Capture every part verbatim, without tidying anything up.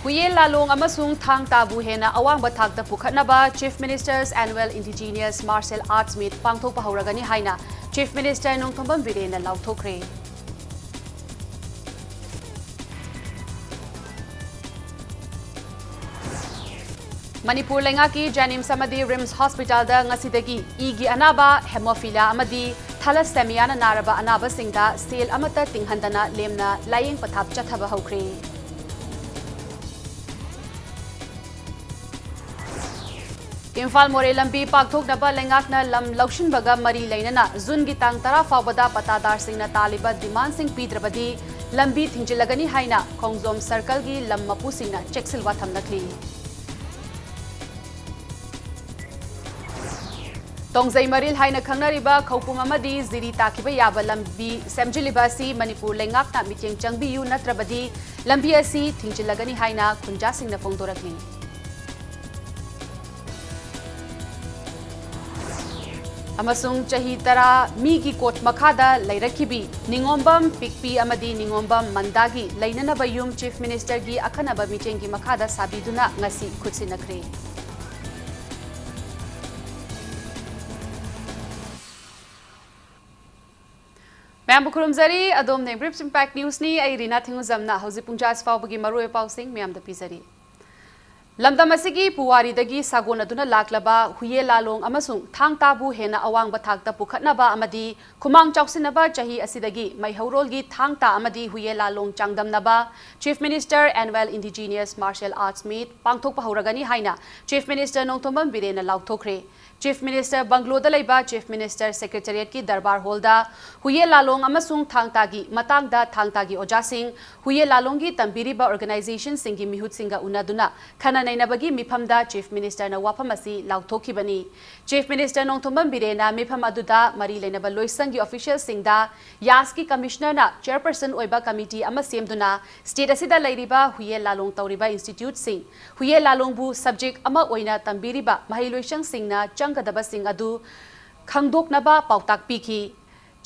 ꯍꯨꯌꯦꯟ ꯂꯥꯂꯣꯡ ꯑꯃꯁꯨꯡ ꯊꯥꯡ ꯇꯥꯕꯨ ꯍꯦꯟꯅ ꯑꯋꯥꯡꯕ ꯊꯥꯛꯇ ꯄꯨꯈꯠꯅꯕ Chief Minister's Annual Indigenous Martial Arts Meet ꯄꯥꯡꯊꯣꯛꯄ ꯍꯧꯔꯒꯅꯤ ꯍꯥꯏꯅ Chief Minister ꯅꯣꯡꯊꯣꯝꯕꯝ ꯕꯤꯔꯦꯟꯅ ꯂꯥꯎꯊꯣꯛꯈ꯭ꯔꯦ꯫ ꯃꯅꯤꯄꯨꯔ ꯂꯩꯉꯥꯛꯀꯤ JNIMS ꯑꯃꯗꯤ RIMS Hospitalꯗ ꯉꯁꯤꯗꯒꯤ ꯏꯒꯤ ꯑꯅꯥꯕ, hemophilia ꯑꯃꯗꯤ thalassemiaꯅ ꯅꯥꯔꯕ ꯑꯅꯥꯕꯁꯤꯡꯗ ꯁꯦꯜ ꯑꯃꯠꯇ ꯇꯤꯡꯍꯟꯗꯅ ꯂꯦꯝꯅ ꯂꯥꯌꯦꯡ ꯄꯊꯥꯞ ꯆꯠꯊꯕ ꯍꯧꯈ꯭ꯔꯦ꯫ ꯏꯝꯐꯥꯜ ꯃꯣꯔꯦ ꯂꯝꯕꯤ ꯄꯥꯛꯊꯣꯛꯅꯕ ꯂꯩꯉꯥꯛꯅ ꯂꯝ ꯂꯧꯁꯤꯟꯕꯒ ꯃꯔꯤ ꯂꯩꯅꯅ ꯖꯨꯟꯒꯤ ꯇꯥꯡ ꯇꯔꯥ ꯐꯥꯎꯕꯗ ꯄꯇꯥꯗꯥꯔꯁꯤꯡꯅ ꯇꯥꯜꯂꯤꯕ demandꯁꯤꯡ ꯄꯤꯗ꯭ꯔꯕꯗꯤ ꯂꯝꯕꯤ ꯊꯤꯡꯖꯤꯜꯂꯒꯅꯤ ꯍꯥꯏꯅ ꯈꯣꯡꯖꯣꯝ circleꯒꯤ ꯂꯝ ꯃꯄꯨꯁꯤꯡꯅ ꯆꯦꯛꯁꯤꯜ ꯋꯥꯊꯝꯅꯈ꯭ꯔꯤ꯫ ꯇꯣꯡꯖꯩ ꯃꯔꯤꯜ ꯍꯥꯏꯅ ꯈꯪꯅꯔꯤꯕ ꯈꯧꯄꯨꯝ ꯑꯃꯗꯤ ꯖꯤꯔꯤ ꯇꯥꯈꯤꯕ ꯌꯥꯕ ꯂꯝꯕꯤ ꯁꯦꯝꯖꯤꯜꯂꯤꯕ ꯑꯁꯤ ꯃꯅꯤꯄꯨꯔ ꯂꯩꯉꯥꯛꯅ ꯃꯤꯠꯌꯦꯡ ꯆꯪꯕꯤꯌꯨ, ꯅꯠꯇ꯭ꯔꯕꯗꯤ ꯂꯝꯕꯤ ꯑꯁꯤ ꯊꯤꯡꯖꯤꯜꯂꯒꯅꯤ ꯍꯥꯏꯅ ꯈꯨꯟꯖꯥꯁꯤꯡꯅ ꯐꯣꯡꯗꯣꯔꯛꯂꯤ꯫ ꯑꯃꯁꯨꯡ ꯆꯍꯤ ꯇꯔꯥ ꯃꯤꯒꯤ ꯀꯣꯠ ꯃꯈꯥꯗ ꯂꯩꯔꯛꯈꯤꯕꯤ ꯅꯤꯉꯣꯝꯕꯝ ꯄꯤꯛꯄꯤ ꯑꯃꯗꯤ ꯅꯤꯉꯣꯝꯕꯝ ꯃꯟꯗꯥꯒꯤ ꯂꯩꯅꯅꯕ ꯌꯨꯝ Chief Ministerꯒꯤ ꯑꯈꯟꯅꯕ ꯃꯤꯠꯌꯦꯡꯒꯤ ꯃꯈꯥꯗ ꯁꯥꯕꯤꯗꯨꯅ ꯉꯁꯤ ꯈꯨꯠꯁꯤꯟꯅꯈ꯭ꯔꯦ꯫ ꯃꯌꯥꯝꯕꯨ ꯈꯨꯔꯨꯝꯖꯔꯤ꯫ ꯑꯗꯣꯝꯅ Brief Impact Newsꯅꯤ꯫ ꯑꯩ ꯔꯤꯅꯥ ꯊꯤꯡꯉꯨꯖꯝꯅ ꯍꯧꯖꯤꯛ ꯄꯨꯡ ꯇꯔꯥ ꯐꯥꯎꯕꯒꯤ ꯃꯔꯨꯑꯣꯏꯕ ꯄꯥꯎꯁꯤꯡ ꯃꯌꯥꯝꯗ ꯄꯤꯖꯔꯤ꯫ ꯂꯝꯗꯝ ꯑꯁꯤꯒꯤ ꯄꯨꯋꯥꯔꯤꯗꯒꯤ ꯁꯥꯒꯣꯟꯅꯗꯨꯅ ꯂꯥꯛꯂꯕ ꯍꯨꯌꯦ ꯂꯥꯂꯣꯡ ꯑꯃꯁꯨꯡ ꯊꯥꯡ ꯇꯥꯕꯨ ꯍꯦꯟꯅ ꯑꯋꯥꯡꯕ ꯊꯥꯛꯇ ꯄꯨꯈꯠꯅꯕ ꯑꯃꯗꯤ ꯈꯨꯃꯥꯡ ꯆꯥꯎꯁꯤꯟꯅꯕ ꯆꯍꯤ ꯑꯁꯤꯗꯒꯤ ꯃꯩꯍꯧꯔꯣꯜꯒꯤ ꯊꯥꯡ ꯇꯥ ꯑꯃꯗꯤ ꯍꯨꯌꯦ ꯂꯥꯂꯣꯡ ꯆꯥꯡꯗꯝꯅꯕ Chief Minister Annual Indigenous Martial Arts Meet ꯄꯥꯡꯊꯣꯛꯄ ꯍꯧꯔꯒꯅꯤ ꯍꯥꯏꯅ Chief Minister ꯅꯣꯡꯊꯣꯝꯕꯝ ꯕꯤꯔꯦꯟꯅ ꯂꯥꯎꯊꯣꯛꯈ꯭ꯔꯦ꯫ Chief Minister ꯕꯪꯒ꯭ꯂꯣꯗ ꯂꯩꯕ Chief Minister Secretariatꯀꯤ ꯗꯔꯕꯥꯔ ꯍꯣꯜꯗ ꯍꯨꯌꯦ ꯂꯥꯂꯣꯡ ꯑꯃꯁꯨꯡ ꯊꯥꯡ ꯇꯥꯒꯤ ꯃꯇꯥꯡꯗ ꯊꯥꯡ ꯇꯥꯒꯤ ꯑꯣꯖꯥꯁꯤꯡ, ꯍꯨꯌꯦ ꯂꯥꯂꯣꯡꯒꯤ ꯇꯝꯕꯤꯔꯤꯕ organizationꯁꯤꯡꯒꯤ ꯃꯤꯍꯨꯠꯁꯤꯡꯒ ꯎꯅꯗꯨꯅ ꯈꯟꯅ ꯅꯩꯅꯕꯒꯤ ꯃꯤꯐꯝꯗ Chief Ministerꯅ ꯋꯥꯐꯝ ꯑꯁꯤ ꯂꯥꯎꯊꯣꯛꯈꯤꯕꯅꯤ꯫ Chief Minister ꯅꯣꯡꯊꯣꯝꯕꯝ ꯕꯤꯔꯦꯟꯅ ꯃꯤꯐꯝ ꯑꯗꯨꯗ ꯃꯔꯤ ꯂꯩꯅꯕ ꯂꯣꯏꯁꯪꯒꯤ officialꯁꯤꯡꯗ, ꯌꯥꯁꯀꯤ Commissionerꯅ chairperson ꯑꯣꯏꯕ committee ꯑꯃ ꯁꯦꯝꯗꯨꯅ state ꯑꯁꯤꯗ ꯂꯩꯔꯤꯕ ꯍꯨꯌꯦ ꯂꯥꯂꯣꯡ ꯇꯧꯔꯤꯕ instituteꯁꯤꯡ, ꯍꯨꯌꯦ ꯂꯥꯂꯣꯡꯕꯨ subject ꯑꯃ ꯑꯣꯏꯅ ꯇꯝꯕꯤꯔꯤꯕ ꯃꯍꯩꯂꯣꯏꯁꯪꯁꯤꯡꯅ ꯆꯪꯒꯗꯕꯁꯤꯡ ꯑꯗꯨ ꯈꯪꯗꯣꯛꯅꯕ ꯄꯥꯎꯇꯥꯛ ꯄꯤꯈꯤ꯫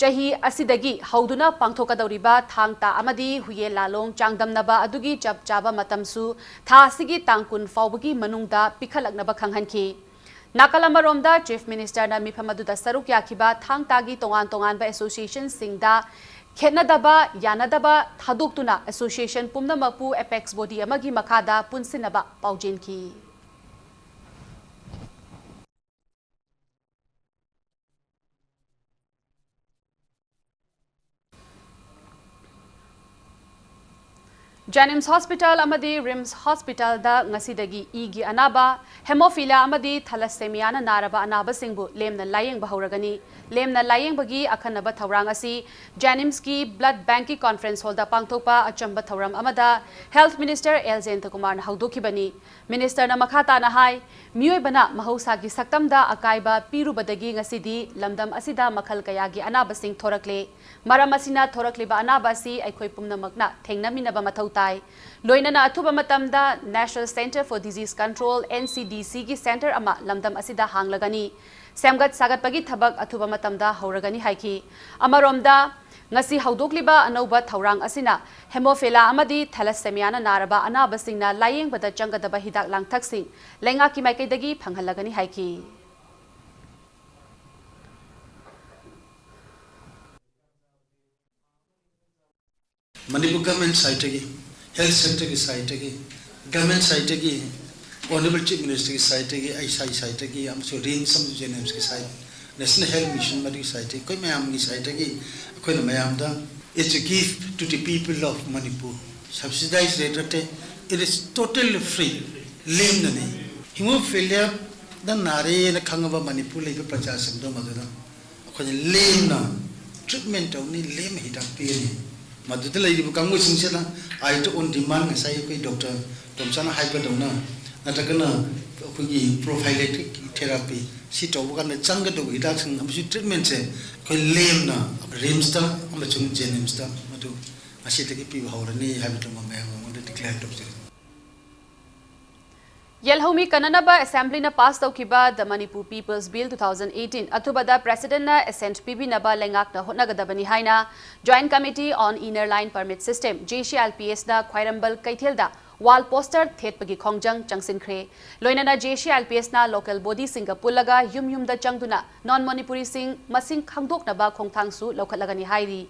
ꯆꯍꯤ ꯑꯁꯤꯗꯒꯤ ꯍꯧꯗꯨꯅ ꯄꯥꯡꯊꯣꯛꯀꯗꯧꯔꯤꯕ ꯊꯥꯡ ꯇꯥ ꯑꯃꯗꯤ ꯍꯨꯌꯦꯟ ꯂꯥꯂꯣꯡ ꯆꯥꯡꯗꯝꯅꯕ ꯑꯗꯨꯒꯤ ꯆꯞ ꯆꯥꯕ ꯃꯇꯝꯁꯨ ꯊꯥ ꯑꯁꯤꯒꯤ ꯇꯥꯡ ꯀꯨꯟ ꯐꯥꯎꯕꯒꯤ ꯃꯅꯨꯡꯗ ꯄꯤꯈꯠꯂꯛꯅꯕ ꯈꯪꯍꯟꯈꯤ꯫ ꯅꯥꯀꯜ ꯑꯃꯔꯣꯝꯗ, Chief Minister ꯅ ꯃꯤꯐꯝ ꯑꯗꯨꯗ ꯁꯔꯨꯛ ꯌꯥꯈꯤꯕ ꯊꯥꯡ ꯇꯥꯒꯤ ꯇꯣꯉꯥꯟ ꯇꯣꯉꯥꯟꯕ association ꯁꯤꯡꯗ ꯈꯦꯠꯅꯗꯕ, ꯌꯥꯅꯗꯕ ꯊꯥꯗꯣꯛꯇꯨꯅ association ꯄꯨꯝꯅꯃꯛꯄꯨ apex body ꯑꯃꯒꯤ ꯃꯈꯥꯗ ꯄꯨꯟꯁꯤꯟꯅꯕ ꯄꯥꯎꯖꯦꯟꯈꯤ꯫ JNIMS Hospital ꯑꯃꯗꯤ RIMS Hospital ꯗ ꯉꯁꯤꯗꯒꯤ ꯏꯒꯤ ꯑꯅꯥꯕ, hemophilia ꯑꯃꯗꯤ thalassemia ꯅ ꯅꯥꯔꯕ ꯑꯅꯥꯕꯁꯤꯡꯕꯨ ꯂꯦꯝꯅ ꯂꯥꯌꯦꯡꯕ ꯍꯧꯔꯒꯅꯤ꯫ ꯂꯦꯝꯅ ꯂꯥꯌꯦꯡꯕꯒꯤ ꯑꯈꯟꯅꯕ ꯊꯧꯔꯥꯡ ꯑꯁꯤ JNIMS ꯀꯤ Blood Bank ꯀꯤ conference hall ꯗ ꯄꯥꯡꯊꯣꯛꯄ ꯑꯆꯝꯕ ꯊꯧꯔꯝ ꯑꯃꯗ Health Minister ꯑꯦꯜ ꯖꯌꯟꯇꯀꯨꯃꯥꯔꯅ ꯍꯧꯗꯣꯛꯈꯤꯕꯅꯤ꯫ Minister ꯅ ꯃꯈꯥ ꯇꯥꯅ ꯍꯥꯏ, ꯃꯤꯑꯣꯏꯕꯅ ꯃꯍꯧꯁꯥꯒꯤ ꯁꯛꯇꯝꯗ ꯑꯀꯥꯏꯕ ꯄꯤꯔꯨꯕꯗꯒꯤ ꯉꯁꯤꯗꯤ ꯂꯝꯗꯝ ꯑꯁꯤꯗ ꯃꯈꯜ ꯀꯌꯥꯒꯤ ꯑꯅꯥꯕꯁꯤꯡ ꯊꯣꯔꯛꯂꯦ꯫ ꯃꯔꯝ ꯑꯁꯤꯅ ꯊꯣꯔꯛꯂꯤꯕ ꯑꯅꯥꯕ ꯑꯁꯤ ꯑꯩꯈꯣꯏ ꯄꯨꯝꯅꯃꯛꯅ ꯊꯦꯡꯅꯃꯤꯟꯅꯕ ꯃꯊꯧ ꯇꯥꯏ꯫ ꯂꯣꯏꯅꯅ ꯑꯊꯨꯕ ꯃꯇꯝꯗ National Centre for Disease Control, N C D C ꯒꯤ centre ꯑꯃ ꯂꯝꯗꯝ ꯑꯁꯤꯗ ꯍꯥꯡꯂꯒꯅꯤ꯫ ꯁꯦꯝꯒꯠ ꯁꯥꯒꯠꯄꯒꯤ ꯊꯕꯛ ꯑꯊꯨꯕ ꯃꯇꯝꯗ ꯍꯧꯔꯒꯅꯤ ꯍꯥꯏꯈꯤ꯫ ꯑꯃꯔꯣꯝꯗ, ꯉꯁꯤ ꯍꯧꯗꯣꯛꯂꯤꯕ ꯑꯅꯧꯕ ꯊꯧꯔꯥꯡ ꯑꯁꯤꯅ hemophilia ꯑꯃꯗꯤ thalassemia ꯅ ꯅꯥꯔꯕ ꯑꯅꯥꯕꯁꯤꯡꯅ ꯂꯥꯌꯦꯡꯕꯗ ꯆꯪꯒꯗꯕ ꯍꯤꯗꯥꯛ ꯂꯥꯡꯊꯛꯁꯤꯡ ꯂꯩꯉꯥꯛꯀꯤ ꯃꯥꯏꯀꯩꯗꯒꯤ ꯐꯪꯍꯜꯂꯒꯅꯤ ꯍꯥꯏꯈꯤ꯫ ꯃꯅꯤꯄꯨꯔ government side ꯇꯒꯤ, health sector ꯒꯤ side ꯇꯒꯤ, government side ꯇꯒꯤ, Honourable Chief Minister ꯒꯤ side ꯇꯒꯤ, ꯑꯩ ꯏꯁꯥꯒꯤ side ꯇꯒꯤ, ꯑꯃꯁꯨꯡ RIMS ꯑꯃꯁꯨꯡ JNIMS ꯀꯤ side, National Health Mission ꯃꯗꯨꯒꯤ side ꯇꯒꯤ, ꯑꯩꯈꯣꯏ ꯃꯌꯥꯝꯒꯤ side ꯇꯒꯤ ꯑꯩꯈꯣꯏꯅ ꯃꯌꯥꯝꯗ, it's a gift to the people of Manipur, subsidized rate ꯅꯠꯇꯦ, it is totally free, ꯂꯦꯝꯅꯅꯤ꯫ Hemophilia ꯗ ꯅꯥꯔꯦꯅ ꯈꯪꯉꯕ ꯃꯅꯤꯄꯨꯔ ꯂꯩꯕ ꯄ꯭ꯔꯖꯥꯁꯤꯡꯗꯣ ꯃꯗꯨꯗ ꯑꯩꯈꯣꯏꯅ ꯂꯦꯝꯅ treatment ꯇꯧꯅꯤ, ꯂꯦꯝꯅ ꯍꯤꯗꯥꯛ ꯄꯤꯒꯅꯤ꯫ ꯃꯗꯨꯗ ꯂꯩꯔꯤꯕ ꯀꯥꯡꯕꯨꯁꯤꯡꯁꯤꯅ either on demand, ꯉꯁꯥꯏ ꯑꯩꯈꯣꯏ Doctor ꯇꯣꯝꯆꯥꯅ ꯍꯥꯏꯕꯗꯧꯅ, ꯅꯠꯇ꯭ꯔꯒꯅ ꯑꯩꯈꯣꯏꯒꯤ prophylactic therapy, ꯁꯤ ꯇꯧꯕ ꯀꯥꯟꯗ ꯆꯪꯒꯗꯧꯕ ꯍꯤꯗꯥꯛꯁꯤꯡ ꯑꯃꯁꯨꯡ treatment ꯁꯦ ꯑꯩꯈꯣꯏ ꯂꯦꯝꯅ RIMS ꯇ ꯑꯃꯁꯨꯡ JNIMS ꯇ ꯃꯗꯨ ꯉꯁꯤꯗꯒꯤ ꯄꯤꯕ ꯍꯧꯔꯅꯤ ꯍꯥꯏꯕꯗꯨꯃ ꯃꯌꯥꯝ ꯃꯉꯣꯟꯗ declare ꯇꯧꯖꯔꯤ꯫ ꯌꯦꯜꯍꯧꯃꯤ ꯀꯟꯅꯅꯕ ꯑꯦꯁꯦꯝꯕ꯭ꯂꯤꯅ ꯄꯥꯁ ꯇꯧꯈꯤꯕ The Manipur People's Bill two thousand eighteen ꯑꯊꯨꯕꯗ ꯄ꯭ꯔꯦꯁꯤꯗꯦꯟꯠꯅ ꯑꯦꯁꯦꯟꯠ ꯄꯤꯕꯤꯅꯕ ꯂꯩꯉꯥꯛꯅ ꯍꯣꯠꯅꯒꯗꯕꯅꯤ ꯍꯥꯏꯅ Joint Committee on Inner Line Permit System, J C I L P S ꯅ ꯈ꯭ꯋꯥꯏꯔꯝꯕꯟ ꯀꯩꯊꯦꯜꯗ ꯋꯥꯜ ꯄꯣꯁꯇꯔ ꯊꯦꯠꯄꯒꯤ ꯈꯣꯡꯖꯪ ꯆꯪꯁꯤꯟꯈ꯭ꯔꯦ꯫ ꯂꯣꯏꯅꯅ J C I L P S ꯅ ꯂꯣꯀꯦꯜ ꯕꯣꯗꯤꯁꯤꯡꯒ ꯄꯨꯜꯂꯒ ꯌꯨꯝ ꯌꯨꯝꯗ ꯆꯪꯗꯨꯅ ꯅꯣꯟ ꯃꯅꯤꯄꯨꯔꯤꯁꯤꯡ ꯃꯁꯤꯡ ꯈꯪꯗꯣꯛꯅꯕ ꯈꯣꯡꯊꯥꯡꯁꯨ ꯂꯧꯈꯠꯂꯒꯅꯤ ꯍꯥꯏꯔꯤ꯫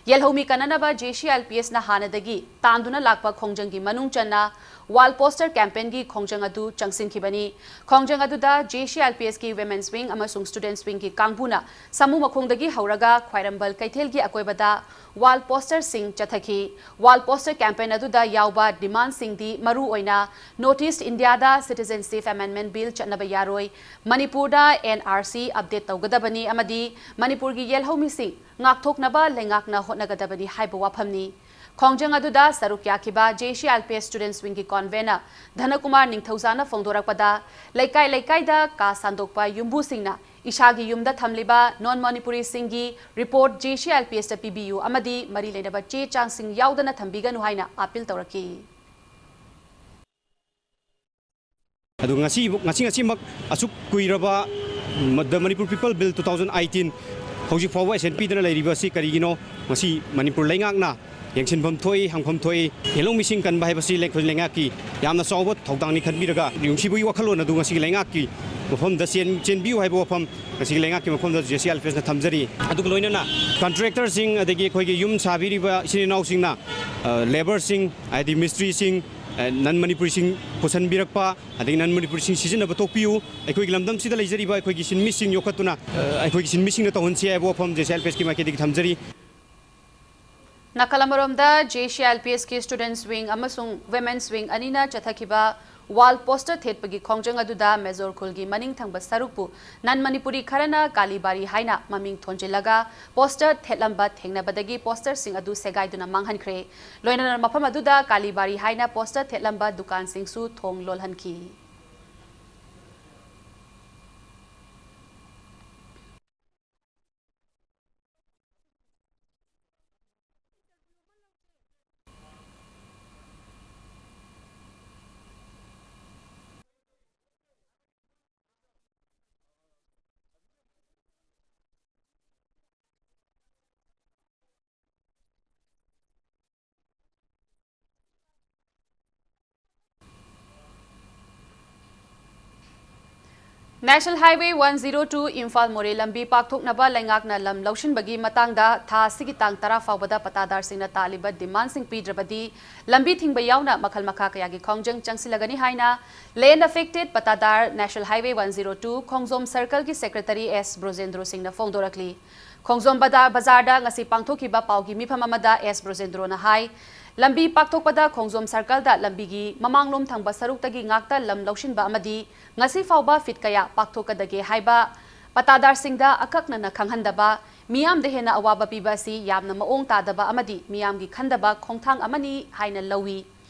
ꯌꯦꯜꯍꯧꯃꯤ ꯀꯟꯅꯅꯕ J C I L P S ꯅ ꯍꯥꯟꯅꯗꯒꯤ ꯇꯥꯟꯗꯨꯅ ꯂꯥꯛꯄ ꯈꯣꯡꯖꯪꯒꯤ ꯃꯅꯨꯡ ꯆꯟꯅ ꯋꯥꯜ ꯄꯣꯁꯇꯔ ꯀꯦꯝꯄꯦꯟꯒꯤ ꯈꯣꯡꯖꯪ ꯑꯗꯨ ꯆꯪꯁꯤꯟꯈꯤꯕꯅꯤ꯫ ꯈꯣꯡꯖꯪ ꯑꯗꯨꯗ J C I L P S ꯀꯤ Women's Wing ꯑꯃꯁꯨꯡ Students Wing ꯒꯤ ꯀꯥꯡꯕꯨꯅ ꯁꯥꯃꯨ ꯃꯈꯣꯡꯗꯒꯤ ꯍꯧꯔꯒ ꯈ꯭ꯋꯥꯏꯔꯝꯕꯟ ꯀꯩꯊꯦꯜꯒꯤ ꯑꯀꯣꯏꯕꯗ ꯋꯥꯜ ꯄꯣꯁꯇꯔꯁꯤꯡ ꯆꯠꯊꯈꯤ꯫ ꯋꯥꯜ ꯄꯣꯁꯇꯔ ꯀꯦꯝꯄꯦꯟ ꯑꯗꯨꯗ ꯌꯥꯎꯕ ꯗꯤꯃꯥꯟꯁꯤꯡꯗꯤ ꯃꯔꯨ ꯑꯣꯏꯅ North East India ꯗ Citizenship Amendment Bill ꯆꯠꯅꯕ ꯌꯥꯔꯣꯏ, ꯃꯅꯤꯄꯨꯔꯗ N R C ꯑꯞꯗꯦꯠ ꯇꯧꯒꯗꯕꯅꯤ ꯑꯃꯗꯤ ꯃꯅꯤꯄꯨꯔꯒꯤ ꯌꯦꯜꯍꯧꯃꯤꯁꯤꯡ ꯉꯥꯛꯊꯣꯛꯅꯕ ꯂꯩꯉꯥꯛꯅ ꯍꯣꯠꯅꯒꯗꯕꯅꯤ ꯍꯥꯏꯕ ꯋꯥꯐꯝꯅꯤ꯫ ꯈꯣꯡꯖꯪ ꯑꯗꯨꯗ ꯁꯔꯨꯛ ꯌꯥꯈꯤꯕ J C I L P S Students Wing ꯒꯤ convener ꯙꯅꯀꯨꯃꯥꯔ ꯅꯤꯡꯊꯧꯖꯥꯅ ꯐꯣꯡꯗꯣꯔꯛꯄꯗ, ꯂꯩꯀꯥꯏ ꯂꯩꯀꯥꯏꯗ ꯀꯥ ꯁꯟꯗꯣꯛꯄ ꯌꯨꯝꯕꯨꯁꯤꯡꯅ ꯏꯁꯥꯒꯤ ꯌꯨꯝꯗ ꯊꯝꯂꯤꯕ ꯅꯣꯟ ꯃꯅꯤꯄꯨꯔꯤꯁꯤꯡꯒꯤ report J C I L P S ꯇ ꯄꯤꯕꯤꯌꯨ ꯑꯃꯗꯤ ꯃꯔꯤ ꯂꯩꯅꯕ ꯆꯦ ꯆꯥꯡꯁꯤꯡ ꯌꯥꯎꯗꯅ ꯊꯝꯕꯤꯒꯅꯨ ꯍꯥꯏꯅ ꯑꯥꯄꯤꯜ ꯇꯧꯔꯛꯈꯤ꯫ ꯑꯗꯨ ꯉꯁꯤ, ꯉꯁꯤ, ꯉꯁꯤꯃꯛ ꯑꯁꯨꯛ ꯀꯨꯏꯔꯕ ꯃ-, The Manipur People Bill two thousand eighteen ꯍꯧꯖꯤꯛ ꯐꯥꯎꯕ ꯑꯦꯁꯦꯟ ꯄꯤꯗꯅ ꯂꯩꯔꯤꯕ ꯑꯁꯤ ꯀꯔꯤꯒꯤꯅꯣ? ꯃꯁꯤ ꯃꯅꯤꯄꯨꯔ ꯂꯩꯉꯥꯛꯅ ꯌꯦꯡꯁꯤꯟꯐꯝ ꯊꯣꯛꯏ, ꯍꯪꯐꯝ ꯊꯣꯛꯏ꯫ ꯌꯦꯜꯍꯧꯃꯤꯁꯤꯡ ꯀꯟꯕ ꯍꯥꯏꯕꯁꯤ ꯑꯩꯈꯣꯏ ꯂꯩꯉꯥꯛꯀꯤ ꯌꯥꯝꯅ ꯆꯥꯎꯕ ꯊꯧꯗꯥꯡꯅꯤ ꯈꯟꯕꯤꯔꯒ, ꯅꯨꯡꯁꯤꯕꯒꯤ ꯋꯥꯈꯜꯂꯣꯟ ꯑꯗꯨ ꯉꯁꯤꯒꯤ ꯂꯩꯉꯥꯛꯀꯤ ꯃꯐꯝꯗ ꯆꯦꯟ-, ꯆꯦꯟꯕꯤꯌꯨ ꯍꯥꯏꯕ ꯋꯥꯐꯝ ꯉꯁꯤꯒꯤ ꯂꯩꯉꯥꯛꯀꯤ ꯃꯐꯝꯗ J C I L P S ꯅ ꯊꯝꯖꯔꯤ꯫ ꯑꯗꯨꯒ ꯂꯣꯏꯅꯅ contractor ꯁꯤꯡ, ꯑꯗꯒꯤ ꯑꯩꯈꯣꯏꯒꯤ ꯌꯨꯝ ꯁꯥꯕꯤꯔꯤꯕ ꯏꯆꯤꯟ ꯏꯅꯥꯎꯁꯤꯡꯅ, ꯑ, labour ꯁꯤꯡ, ꯍꯥꯏꯗꯤ ꯃꯤꯁꯇ꯭ꯔꯤꯁꯤꯡ, ꯑ, ꯅꯟ ꯃꯅꯤꯄꯨꯔꯤꯁꯤꯡ ꯄꯨꯁꯟꯕꯤꯔꯛꯄ, ꯑꯗꯒꯤ ꯅꯟ ꯃꯅꯤꯄꯨꯔꯤꯁꯤꯡ ꯁꯤꯖꯤꯟꯅꯕ ꯇꯣꯛꯄꯤꯌꯨ꯫ ꯑꯩꯈꯣꯏꯒꯤ ꯂꯝꯗꯝꯁꯤꯗ ꯂꯩꯖꯔꯤꯕ ꯑꯩꯈꯣꯏꯒꯤ ꯁꯤꯟꯃꯤꯁꯤꯡ ꯌꯣꯛꯈꯠꯇꯨꯅ, ꯑ, ꯑꯩꯈꯣꯏꯒꯤ ꯁꯤꯟꯃꯤꯁꯤꯡꯅ ꯇꯧꯍꯟꯁꯤ ꯍꯥꯏꯕ ꯋꯥꯐꯝ J C I L P S ꯀꯤ ꯃꯥꯏꯀꯩꯗꯒꯤ ꯊꯝꯖꯔꯤ꯫ ꯅꯥꯀꯜ ꯑꯃꯔꯣꯝꯗ, J C I L P S ꯀꯤ Students Wing ꯑꯃꯁꯨꯡ Women's Wing ꯑꯅꯤꯅ ꯆꯠꯊꯈꯤꯕ ꯋꯥꯜ ꯄꯣꯁꯇꯔ ꯊꯦꯠꯄꯒꯤ ꯈꯣꯡꯖꯪ ꯑꯗꯨꯗ ꯃꯦꯖꯣꯔ ꯈꯨꯜꯒꯤ ꯃꯅꯤꯡ ꯊꯪꯕ ꯁꯔꯨꯛꯄꯨ ꯅꯟ ꯃꯅꯤꯄꯨꯔꯤ ꯈꯔꯅ ꯀꯥꯂꯤꯕꯥꯔꯤ ꯍꯥꯏꯅ ꯃꯃꯤꯡ ꯊꯣꯟꯖꯤꯜꯂꯒ ꯄꯣꯁꯇꯔ ꯊꯦꯠꯂꯝꯕ ꯊꯦꯡꯅꯕꯗꯒꯤ ꯄꯣꯁꯇꯔꯁꯤꯡ ꯑꯗꯨ ꯁꯦꯒꯥꯏꯗꯨꯅ ꯃꯥꯡꯍꯟꯈ꯭ꯔꯦ꯫ ꯂꯣꯏꯅꯅ ꯃꯐꯝ ꯑꯗꯨꯗ ꯀꯥꯂꯤꯕꯥꯔꯤ ꯍꯥꯏꯅ ꯄꯣꯁꯇꯔ ꯊꯦꯠꯂꯝꯕ ꯗꯨꯀꯥꯟꯁꯤꯡꯁꯨ ꯊꯣꯡ ꯂꯣꯜꯍꯟꯈꯤ꯫ National Highway one zero two Imphal ꯃꯣꯔꯦ ꯂꯝꯕꯤ ꯄꯥꯛꯊꯣꯛꯅꯕ ꯂꯩꯉꯥꯛꯅ ꯂꯝ ꯂꯧꯁꯤꯟꯕꯒꯤ ꯃꯇꯥꯡꯗ ꯊꯥ ꯑꯁꯤꯒꯤ ꯇꯥꯡ ꯇꯔꯥ ꯐꯥꯎꯕꯗ ꯄꯇꯥꯗꯥꯔꯁꯤꯡꯅ ꯇꯥꯜꯂꯤꯕ ꯗꯤꯃꯥꯟꯁꯤꯡ ꯄꯤꯗ꯭ꯔꯕꯗꯤ ꯂꯝꯕꯤ ꯊꯤꯡꯕ ꯌꯥꯎꯅ ꯃꯈꯜ ꯃꯈꯥ ꯀꯌꯥꯒꯤ ꯈꯣꯡꯖꯪ ꯆꯪꯁꯤꯜꯂꯒꯅꯤ ꯍꯥꯏꯅ Land Affected ꯄꯇꯥꯗꯥꯔ National Highway one zero two ꯈꯣꯡꯖꯣꯝ ꯁꯔꯀꯜꯒꯤ ꯁꯦꯀ꯭ꯔꯦꯇꯔꯤ ꯑꯦꯁ ꯕ꯭ꯔꯣꯖꯦꯟꯗ꯭ꯔꯣ ꯁꯤꯡꯅ ꯐꯣꯡꯗꯣꯔꯛꯂꯤ꯫ ꯈꯣꯡꯖꯣꯝ ꯕꯗꯥ-, ꯕꯖꯥꯔꯗ ꯉꯁꯤ ꯄꯥꯡꯊꯣꯛꯈꯤꯕ ꯄꯥꯎꯒꯤ ꯃꯤꯐꯝ ꯑꯃꯗ ꯑꯦꯁ ꯕ꯭ꯔꯣꯖꯦꯟꯗ꯭ꯔꯣꯅ ꯍꯥꯏ, ꯂꯝꯕꯤ ꯄꯥꯛꯊꯣꯛꯄꯗ ꯈꯣꯡꯖꯣꯝ ꯁꯔꯀꯜꯗ ꯂꯝꯕꯤꯒꯤ ꯃꯃꯥꯡꯂꯣꯝ ꯊꯪꯕ ꯁꯔꯨꯛꯇꯒꯤ ꯉꯥꯛꯇ ꯂꯝ ꯂꯧꯁꯤꯟꯕ ꯑꯃꯗꯤ ꯉꯁꯤ ꯐꯥꯎꯕ ꯐꯤꯠ ꯀꯌꯥ ꯄꯥꯛꯊꯣꯛꯀꯗꯒꯦ ꯍꯥꯏꯕ ꯄꯇꯥꯗꯥꯔꯁꯤꯡꯗ ꯑꯀꯛꯅꯅ ꯈꯪꯍꯟꯗꯕ, ꯃꯤꯌꯥꯝꯗ ꯍꯦꯟꯅ ꯑꯋꯥꯕ ꯄꯤꯕ ꯑꯁꯤ ꯌꯥꯝꯅ ꯃꯑꯣꯡ ꯇꯥꯗꯕ ꯑꯃꯗꯤ ꯃꯤꯌꯥꯝꯒꯤ ꯈꯟꯗꯕ ꯈꯣꯡꯊꯥꯡ ꯑꯃꯅꯤ ꯍꯥꯏꯅ ꯂꯧꯏ꯫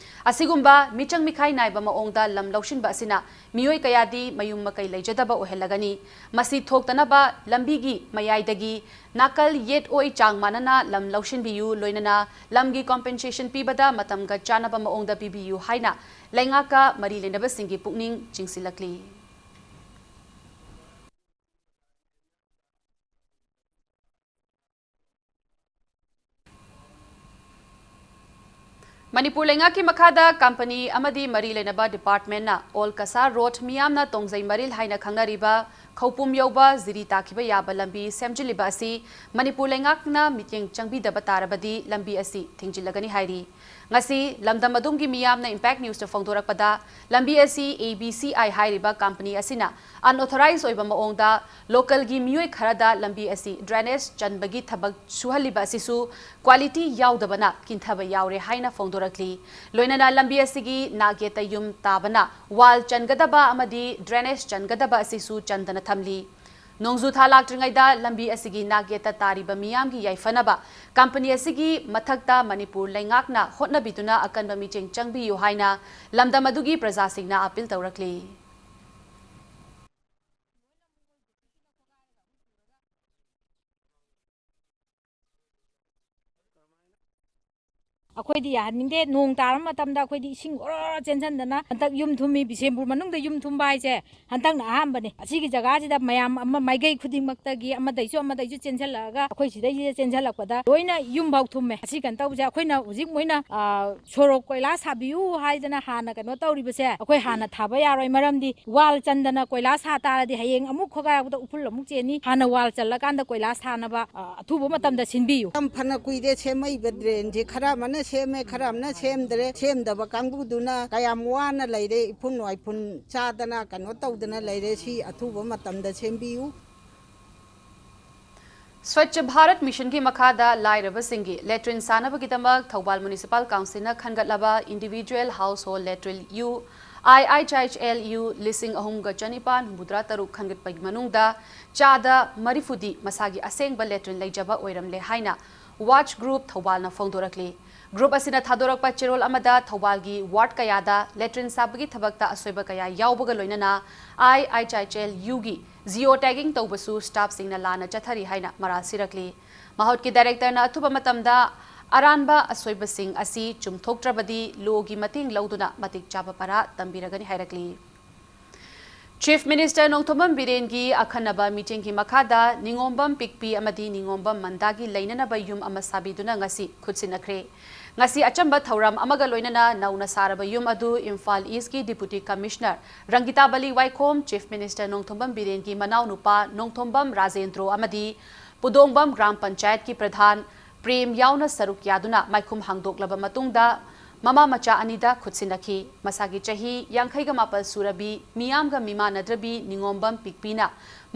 ꯑꯁꯤꯒꯨꯝꯕ ꯃꯤꯆꯪ ꯃꯤꯈꯥꯏ ꯅꯥꯏꯕ ꯃꯑꯣꯡꯗ ꯂꯝ ꯂꯧꯁꯤꯟꯕ ꯑꯁꯤꯅ ꯃꯤꯑꯣꯏ ꯀꯌꯥꯗꯤ ꯃꯌꯨꯝ ꯃꯀꯩ ꯂꯩꯖꯗꯕ ꯑꯣꯏꯍꯜꯂꯒꯅꯤ꯫ ꯃꯁꯤ ꯊꯣꯛꯇꯅꯕ ꯂꯝꯕꯤꯒꯤ ꯃꯌꯥꯏꯗꯒꯤ ꯅꯥꯀꯜ ꯌꯦꯠ ꯑꯣꯏ ꯆꯥꯡ ꯃꯥꯟꯅꯅ ꯂꯝ ꯂꯧꯁꯤꯟꯕꯤꯌꯨ, ꯂꯣꯏꯅꯅ ꯂꯝꯒꯤ compensation ꯄꯤꯕꯗ ꯃꯇꯝꯒ ꯆꯥꯟꯅꯕ ꯃꯑꯣꯡꯗ ꯄꯤꯕꯤꯌꯨ ꯍꯥꯏꯅ ꯂꯩꯉꯥꯛꯀ ꯃꯔꯤ ꯂꯩꯅꯕꯁꯤꯡꯒꯤ ꯄꯨꯛꯅꯤꯡ ꯆꯤꯡꯁꯤꯜꯂꯛꯂꯤ꯫ ꯃꯅꯤꯄꯨꯔ ꯂꯩꯉꯥꯛꯀꯤ ꯃꯈꯥꯗ ꯀꯝꯄꯅꯤ ꯑꯃꯗꯤ ꯃꯔꯤ ꯂꯩꯅꯕ departmentꯅ ꯑꯣꯜ ꯀꯁꯥꯔ ꯔꯣꯗ, ꯃꯤꯌꯥꯝꯅ ꯇꯣꯡꯖꯩ ꯃꯔꯤꯜ ꯍꯥꯏꯅ ꯈꯪꯅꯔꯤꯕ ꯈꯧꯄꯨꯝ ꯌꯧꯕ ꯖꯤꯔꯤ ꯇꯥꯈꯤꯕ ꯌꯥꯕ ꯂꯝꯕꯤ ꯁꯦꯝꯖꯤꯜꯂꯤꯕ ꯑꯁꯤ ꯃꯅꯤꯄꯨꯔ ꯂꯩꯉꯥꯛꯅ ꯃꯤꯠꯌꯦꯡ ꯆꯪꯕꯤꯗꯕ ꯇꯥꯔꯕꯗꯤ ꯂꯝꯕꯤ ꯑꯁꯤ ꯊꯤꯡꯖꯤꯜꯂꯒꯅꯤ ꯍꯥꯏꯔꯤ꯫ ꯉꯁꯤ ꯂꯝꯗꯝ ꯑꯗꯨꯝꯒꯤ ꯃꯤꯌꯥꯝꯅ Impact Newsꯇ ꯐꯣꯡꯗꯣꯔꯛꯄꯗ, ꯂꯝꯕꯤ ꯑꯁꯤ A B C I ꯍꯥꯏꯔꯤꯕ ꯀꯝꯄꯅꯤ ꯑꯁꯤꯅ unauthorized ꯑꯣꯏꯕ ꯃꯑꯣꯡꯗ localꯒꯤ ꯃꯤꯑꯣꯏ ꯈꯔꯗ ꯂꯝꯕꯤ ꯑꯁꯤ drainage ꯆꯟꯕꯒꯤ ꯊꯕꯛ ꯁꯨꯍꯜꯂꯤꯕ ꯑꯁꯤꯁꯨ quality ꯌꯥꯎꯗꯕꯅ ꯀꯤꯟꯊꯕ ꯌꯥꯎꯔꯦ ꯍꯥꯏꯅ ꯐꯣꯡꯗꯣꯔꯛꯂꯤ꯫ ꯂꯣꯏꯅꯅ ꯂꯝꯕꯤ ꯑꯁꯤꯒꯤ ꯅꯥꯛ ꯌꯦꯠꯇ ꯌꯨꯝ ꯇꯥꯕꯅ wall ꯆꯟꯒꯗꯕ ꯑꯃꯗꯤ drainage ꯆꯟꯒꯗꯕ ꯑꯁꯤꯁꯨ ꯆꯟꯗꯅ ꯊꯝꯂꯤ꯫ ꯅꯣꯡꯖꯨ ꯊꯥ ꯂꯥꯛꯇ꯭ꯔꯤꯉꯩꯗ ꯂꯝꯕꯤ ꯑꯁꯤꯒꯤ ꯅꯥꯛ ꯌꯦꯠꯇ ꯇꯥꯔꯤꯕ ꯃꯤꯌꯥꯝꯒꯤ ꯌꯥꯏꯐꯅꯕ ꯀꯝꯄꯅꯤ ꯑꯁꯤꯒꯤ ꯃꯊꯛꯇ ꯃꯅꯤꯄꯨꯔ ꯂꯩꯉꯥꯛꯅ ꯍꯣꯠꯅꯕꯤꯗꯨꯅ ꯑꯀꯟꯕ ꯃꯤꯠꯌꯦꯡ ꯆꯪꯕꯤꯌꯨ ꯍꯥꯏꯅ ꯂꯝꯗꯝ ꯑꯗꯨꯒꯤ ꯄ꯭ꯔꯖꯥꯁꯤꯡꯅ appeal ꯇꯧꯔꯛꯂꯤ꯫ ꯑꯩꯈꯣꯏꯗꯤ ꯌꯥꯍꯟꯅꯤꯡꯗꯦ꯫ ꯅꯣꯡ ꯇꯥꯔꯕ ꯃꯇꯝꯗ ꯑꯩꯈꯣꯏꯗꯤ ꯏꯁꯤꯡ ꯑꯣꯔꯣ ꯆꯦꯟꯁꯤꯟꯗꯅ ꯍꯟꯗꯛ ꯌꯨꯝ ꯊꯨꯝꯃꯤ, ꯕꯤꯁꯦꯝꯄꯨꯔ ꯃꯅꯨꯡꯗ ꯌꯨꯝ ꯊꯨꯝꯕ ꯍꯥꯏꯁꯦ ꯍꯟꯗꯛꯅ ꯑꯍꯥꯟꯕꯅꯤ꯫ ꯑꯁꯤꯒꯤ ꯖꯒꯥꯁꯤꯗ ꯃꯌꯥꯝ ꯑꯃ ꯃꯥꯏꯀꯩ ꯈꯨꯗꯤꯡꯃꯛꯇꯒꯤ ꯑꯃꯗꯩꯁꯨ ꯑꯃꯗꯩꯁꯨ ꯆꯦꯟꯁꯤꯜꯂꯛꯑꯒ ꯑꯩꯈꯣꯏ ꯁꯤꯗꯩꯁꯤꯗ ꯆꯦꯟꯁꯤꯜꯂꯛꯄꯗ ꯂꯣꯏꯅ ꯌꯨꯝꯐꯥꯎ ꯊꯨꯝꯃꯦ꯫ ꯑꯁꯤ ꯀꯩꯅꯣ ꯇꯧꯕꯁꯦ ꯑꯩꯈꯣꯏꯅ ꯍꯧꯖꯤꯛ ꯃꯣꯏꯅ, ꯑ, ꯁꯣꯔꯣꯛ ꯀꯣꯏꯂꯥ ꯁꯥꯕꯤꯌꯨ ꯍꯥꯏꯗꯅ ꯍꯥꯟꯅ ꯀꯩꯅꯣ ꯇꯧꯔꯤꯕꯁꯦ ꯑꯩꯈꯣꯏ ꯍꯥꯟꯅ ꯊꯥꯕ ꯌꯥꯔꯣꯏ꯫ ꯃꯔꯝꯗꯤ ꯋꯥꯜ ꯆꯟꯗꯅ ꯀꯣꯏꯂꯥ ꯁꯥ ꯇꯥꯔꯗꯤ ꯍꯌꯦꯡ ꯑꯃꯨꯛ ꯈꯣꯒꯥꯏꯔꯛꯄꯗ ꯎꯐꯨꯜ ꯑꯃꯨꯛ ꯆꯦꯟꯅꯤ꯫ ꯍꯥꯟꯅ ꯋꯥꯜ ꯆꯜꯂꯀꯥꯟꯗ ꯀꯣꯏꯂꯥ ꯁꯥꯅꯕ, ꯑ, ꯑꯊꯨꯕ ꯃꯇꯝꯗ ꯁꯤꯟꯕꯤꯌꯨ꯫ ꯌꯥꯝ ꯐꯅ ꯀꯨꯏꯔꯦ ꯁꯦꯝꯃꯛꯏꯕ drainꯁꯦ꯫ ꯈꯔ ꯑꯃꯅ ꯁꯦꯝꯃꯦ, ꯈꯔ ꯑꯃꯅ ꯁꯦꯝꯗ꯭ꯔꯦ꯫ ꯁꯦꯝꯗꯕ ꯀꯥꯡꯕꯨꯗꯨꯅ ꯀꯌꯥꯝ ꯋꯥꯅ ꯂꯩꯔꯦ, ꯏꯐꯨꯟ ꯋꯥꯏꯐꯨꯟ ꯆꯥꯗꯅ ꯀꯩꯅꯣ ꯇꯧꯗꯅ ꯂꯩꯔꯦ꯫ ꯁꯤ ꯑꯊꯨꯕ ꯃꯇꯝꯗ ꯁꯦꯝꯕꯤꯌꯨ꯫ ꯁ꯭ꯋꯆ ꯚꯥꯔꯠ ꯃꯤꯁꯟꯒꯤ ꯃꯈꯥꯗ ꯂꯥꯏꯔꯕꯁꯤꯡꯒꯤ ꯂꯦꯇ꯭ꯔꯤꯟ ꯁꯥꯅꯕꯒꯤꯗꯃꯛ ꯊꯧꯕꯥꯜ ꯃ꯭ꯌꯨꯅꯤꯁꯤꯄꯥꯜ ꯀꯥꯎꯟꯁꯤꯜꯅ ꯈꯟꯒꯠꯂꯕ Individual Household Latrine U, I H L U, ꯂꯤꯁꯤꯡ ꯑꯍꯨꯝꯒ ꯆꯅꯤꯄꯥꯟ ꯍꯨꯝꯐꯨꯇꯔꯥ ꯇꯔꯨꯛ ꯈꯟꯒꯠꯄꯒꯤ ꯃꯅꯨꯡꯗ ꯆꯥꯗ ꯃꯔꯤꯐꯨꯗꯤ ꯃꯁꯥꯒꯤ ꯑꯁꯦꯡꯕ ꯂꯦꯇ꯭ꯔꯤꯟ ꯂꯩꯖꯕ ꯑꯣꯏꯔꯝꯂꯦ ꯍꯥꯏꯅ ꯋꯥꯆ ꯒ꯭ꯔꯨꯞ ꯊꯧꯕꯥꯜꯅ ꯐꯣꯡꯗꯣꯔꯛꯂꯤ꯫ ꯒ꯭ꯔꯨꯞ ꯑꯁꯤꯅ ꯊꯥꯗꯣꯔꯛꯄ ꯆꯦꯔꯣꯜ ꯑꯃꯗ ꯊꯧꯕꯥꯜꯒꯤ ꯋꯥꯔꯗ ꯀꯌꯥꯗ ꯂꯦꯇ꯭ꯔꯤꯟ ꯁꯥꯕꯒꯤ ꯊꯕꯛꯇ ꯑꯁꯣꯏꯕ ꯀꯌꯥ ꯌꯥꯎꯕꯒ ꯂꯣꯏꯅꯅ I H L U ꯒꯤ ꯖꯤꯑꯣ ꯇꯦꯒꯤꯡ ꯇꯧꯕꯁꯨ ꯁ꯭ꯇꯥꯐꯁꯤꯡꯅ ꯂꯥꯟꯅ ꯆꯠꯊꯔꯤ ꯍꯥꯏꯅ ꯃꯔꯥꯜ ꯁꯤꯔꯛꯂꯤ꯫ ꯃꯍꯨꯠꯀꯤ ꯗꯥꯏꯔꯦꯛꯇꯔꯅ ꯑꯊꯨꯕ ꯃꯇꯝꯗ ꯑꯔꯥꯟꯕ ꯑꯁꯣꯏꯕꯁꯤꯡ ꯑꯁꯤ ꯆꯨꯝꯊꯣꯛꯇ꯭ꯔꯕꯗꯤ ꯂꯣꯒꯤ ꯃꯇꯦꯡ ꯂꯧꯗꯨꯅ ꯃꯇꯤꯛ ꯆꯥꯕ ꯄꯔꯥ ꯇꯝꯕꯤꯔꯒꯅꯤ ꯍꯥꯏꯔꯛꯂꯤ꯫ ꯆꯤꯐ ꯃꯤꯅꯤꯁꯇꯔ ꯅꯣꯡꯊꯣꯝꯕꯝ ꯕꯤꯔꯦꯟꯒꯤ ꯑꯈꯟꯅꯕ ꯃꯤꯠꯌꯦꯡꯒꯤ ꯃꯈꯥꯗ ꯅꯤꯉꯣꯝꯕꯝ ꯄꯤꯛꯄꯤ ꯑꯃꯗꯤ ꯅꯤꯉꯣꯝꯕꯝ ꯃꯟꯗꯥꯒꯤ ꯂꯩꯅꯅꯕ ꯌꯨꯝ ꯑꯃ ꯁꯥꯕꯤꯗꯨꯅ ꯉꯁꯤ ꯈꯨꯠꯁꯤꯟꯅꯈ꯭ꯔꯦ꯫ ꯉꯁꯤ ꯑꯆꯝꯕ ꯊꯧꯔꯝ ꯑꯃꯒ ꯂꯣꯏꯅꯅ ꯅꯧꯅ ꯁꯥꯔꯕ ꯌꯨꯝ ꯑꯗꯨ ꯏꯝꯐꯥꯜ ꯏꯁꯀꯤ ꯗꯤꯄꯨꯇꯤ ꯀꯃꯤꯁꯅꯔ ꯔꯪꯒꯤꯇꯥꯕꯂꯤ ꯋꯥꯏꯈꯣꯝ, ꯆꯤꯐ ꯃꯤꯅꯤꯁꯇꯔ ꯅꯣꯡꯊꯣꯝꯕꯝ ꯕꯤꯔꯦꯟꯒꯤ ꯃꯅꯥꯎꯅꯨꯄꯥ ꯅꯣꯡꯊꯣꯝꯕꯝ ꯔꯥꯖꯦꯟꯗ꯭ꯔꯣ ꯑꯃꯗꯤ ꯄꯨꯗꯣꯡꯕꯝ ꯒ꯭ꯔꯥꯝ ꯄꯟꯆꯥꯌꯠꯀꯤ ꯄ꯭ꯔꯙꯥꯟ ꯄ꯭ꯔꯦꯝ ꯌꯥꯎꯅ ꯁꯔꯨꯛ ꯌꯥꯗꯨꯅ ꯃꯥꯏꯈꯨꯝ ꯍꯥꯡꯗꯣꯛꯂꯕ ꯃꯇꯨꯡꯗ ꯃꯃꯥ ꯃꯆꯥ ꯑꯅꯤꯗ ꯈꯨꯠꯁꯤꯟꯅꯈꯤ꯫ ꯃꯁꯥꯒꯤ ꯆꯍꯤ ꯌꯥꯡꯈꯩꯒ ꯃꯥꯄꯜ ꯁꯨꯔꯕꯤ, ꯃꯤꯌꯥꯝꯒ ꯃꯤꯃꯥꯟꯅꯗ꯭ꯔꯕꯤ ꯅꯤꯉꯣꯝꯕꯝ ꯄꯤꯛꯄꯤꯅ